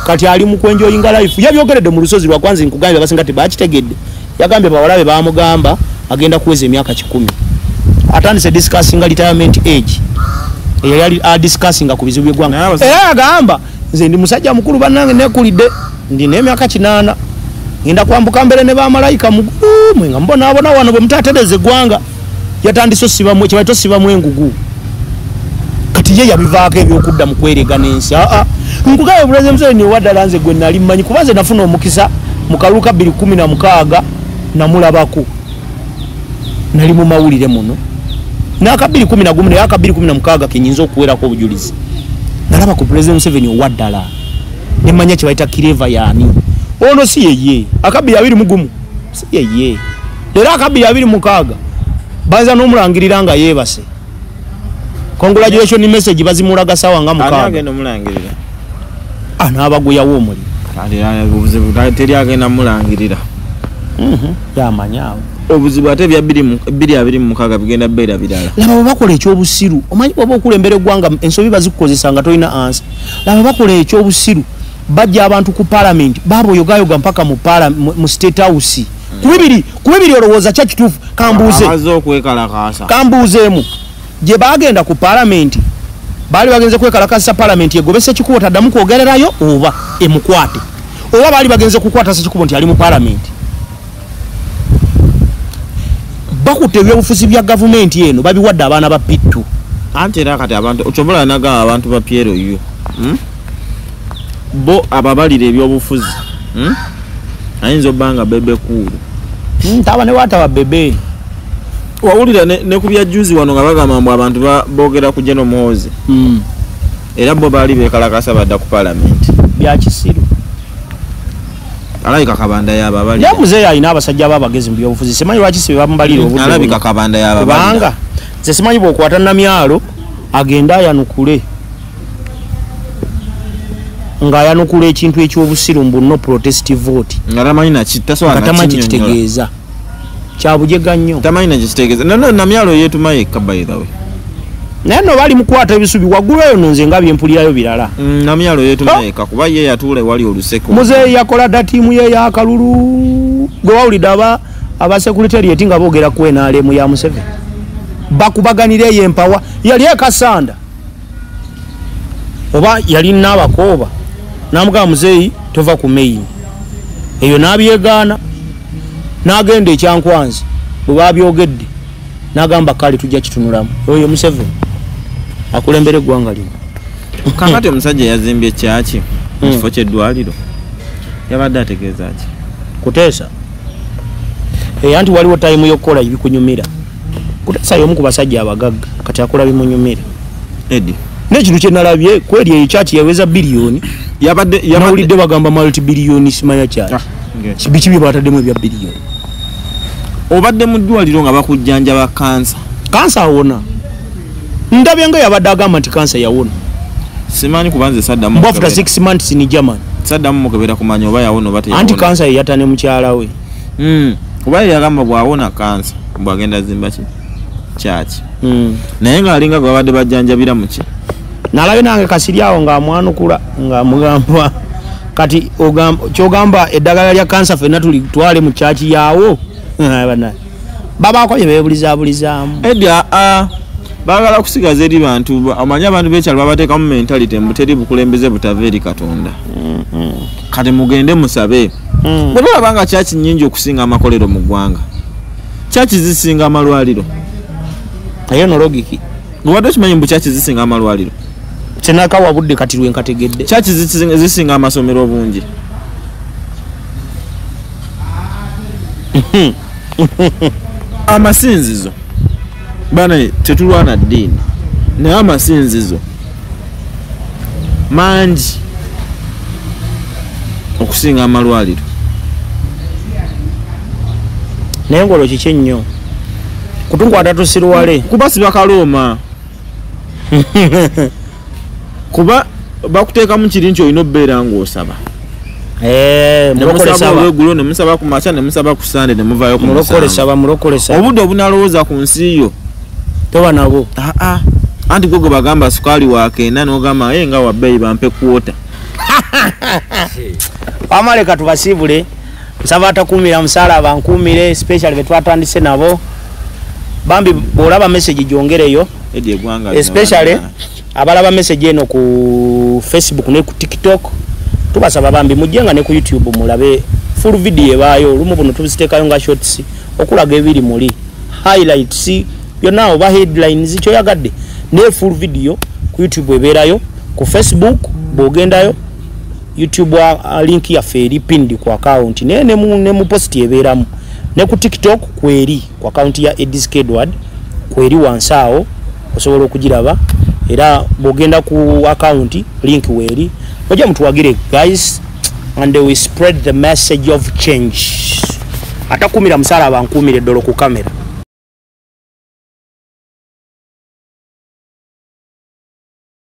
Kati ali mu kwenjoyinga life. Yabyogeredde mu lusozi lwa kwanza, nkugambye abasinga tebakitegedde. Yagambye bawala be bamugamba agenda kuweza emyaka 100, atandise discussing retirement age, eyali adiscussinga ku bizibu by'eggwanga. Era agamba nze ndi musajja mukulu bannange, nekulidde, ndi n'emyaka 80, ngenda kwambuka mbere ne bamalayika mugulu nga mbonaabona wano bwe mutatereza eggwanga. Yatandise osibamu kye bayita osibamu engugu. Kati ye yabivaako ebyokudda mu kwerega n'ensi. Aa, nkugambye Pulezidenti Museveni owaddala nze gwe nali mmanyi, kuba nze nafuna omukisa mu kalulu ka 2016. Namulabako. Nali mu mawulire muno. N'aka 2011 naye aka 2016 kenyinza okuwerako obujulizi. Nalaba ku President Museveni owaddala. Ne manya kye bayita Kireva yaani. Ono si yeye. Aka 2021 si yeye. Leero aka 2026 baza n'omulangirira nga yeebase. Congratulation message bazimulaga sawa nga mukaaga. Ani agenda omulangirira? N'abaguyawo omuliro. Kale teri agenda mulangirira. Yamanya awo. Obuzibu ate bya 2026 bigenda beera birala. Laba bwe bakola ekyobusiru. Omanyi bw'oba okulembera eggwanga ensobi bazikukozesa nga tolina ansa. Laba bakola ekyobusiru. Bajja abantu ku parliament baboyogayoga mpaka mu mu state house. Ku bibiri olowooza kya kituufu kambuuze. Abaze okwekalakaasa. Kambuuzeemu. Gye bagenda ku parliament baali bagenze kwekalakaasa parliament egobese Ekikubo taddamu kwogererayo oba emukwate. Oba baali bagenze kukwata Sekikubo nti ali mu parliament. Bakutte ebyobufuzi bya gavumenti eno babiwadde abaana ba P2. Anti era kati abantu ochobola nagamba abantu ba PLU. Bo ababalira ebyobufuzi. Ayinza obbanga Bebe Cool. Taba ne wataba Bebe. Wawulira ne ku bya juzi wano nga bagamba mbu abantu boogera ku General Muhoozi. Era bo baali beekalakasa badda ku parliament. Bya kisiru. Alabika Kabanda y'ababalira. Ya muzeeyi alina abasajja b'abagezi mu byobufuzi. Simanyi lwaki si be bamubalira obudde. Alabika Kabanda y'ababalira. Kubanga nze simanyi bw'okwata Namyalo agenda ayanukule. Ng'ayanukula ekintu ekyobusiru mbu no protest vote. Nga tamanyi na tamanyi kitegeeza. Kyabujega nnyo. Tamanyi na kitegeeza. No Namyalo yeetuma yekka by the way. Naye nno bali mukwata ebisubi waggulu eyo nze nga byempulirayo birala. Namyalo yeetuma yekka kuba ye yatuula ewali oluseko. Muzeeyi yakola dda ttiimu ye y'akalulu. Gwe wawulidde aba secretariat nga boogera ku NRM ya Museveni. Bakubaganira eyo empawa. Yali e Kasanda. Oba yali n'abakooba. N'amugamba muzeeyi tova ku main. Eyo n'abyegaana. N'agenda ekyankwanzi bwe babyogedde. N'agamba kale tujja kitunulamu. Oyo Museveni akulembera eggwanga lino. Kakati omusajja yazimbye kyaki mu kifo ky'eddwaliro. Yabadde ategeeza ki? Kuteesa. Anti waliwo tayimu y'okukola ebikunyumira. Kuteesa y'omu ku basajja abagagga kati akola bimunyumira. Eddie. N'ekintu kye nalabye kweri eyo kyaki yaweza biliyoni. Yabadde nawulidde bagamba multi biliyoni simanya kyaki. Biki bye bataddemu ebya biliyoni. Obadde mu ddwaliro nga bakujjanjaba kansa. Kansa awona. Ndabye nga yabadde agamba nti kansa yawona. Simanyi kuba nze saddamu. Mbu after 6 months in Germany. Saddamu mukebera kumanya oba yawona oba teyawona. Anti kansa ye yatta ne mukyala we. Kuba ye yagamba bw'awona kansa mbu agenda zimba ki? Kyaki. Naye ng'alinga gwe babadde bajjanjabira mu ki? Nalabye nange Kasiri awo ng'amwanukula ng'amugamba kati ky'ogamba eddagala lya kansa ffenna tulitwale mu kyaki yaawo. Babaako bye beebulizabulizaamu. Eddie baagala kusigaza eri bantu omanyi abantu b'ekyalo babateekamu mentality mbu teri bukulembeze butava eri Katonda. Kati mugende musabe. Bwe balaba nga kyaki nnyingi okusinga amakolero mu ggwanga. Kyaki zisinga amalwaliro. Eyo no logiki. Obadde okimanyi mbu kyaki zisinga amalwaliro? Kyenakawa budde kati lwe nkategedde. Kyaki zisinga amasomero obungi. Amasinzizo bana tetulwana ddiini naye amasinzizo mangi okusinga amalwaliro. Naye ng'olwo kiki ennyo kutukwata tusiruwale kuba si bakalooma kuba bakuteekamu kiri nti olina obbeera ng'osaba. Mulokole saba olweggulo ne musaba ku makya ne musaba ku Sande ne muvaayo ku mulokole saba mulokole saba. Obudde obunalowooza ku nsi yo toba nabwo. Anti gwe gwe bagamba sukaali waakenda n'ogamba nga wa bbeeyi bampe kwota. Amaleka tubasiibule. Nsaba atakuumira musaala bankuumire especially be twatandise nabo. Bambi bw'olaba message gyongereyo. Especially abalaba message eno ku Facebook ne ku TikTok. Tubasaba bambi mujje nga ne ku YouTube mulabe full video ebaayo. Olumu buno tubiziteekayo nga shorts okulaga ebiri muli highlights byonna oba headlines kyoyagadde ne full video ku YouTube ebeerayo. Ku Facebook bw'ogendayo YouTube link yaffe eri pinned ku account naye ne mu post ebeeramu. Ne ku TikTok kweri, ku akaunti ya Edis Edward kweri wansi awo, osobola okugiraba. Era bwogenda ku akaunti, link weeri, ojja mutuwagire guys, and we spread the message of change. Atakumira musaala, bankuumira eddolo ku kamera.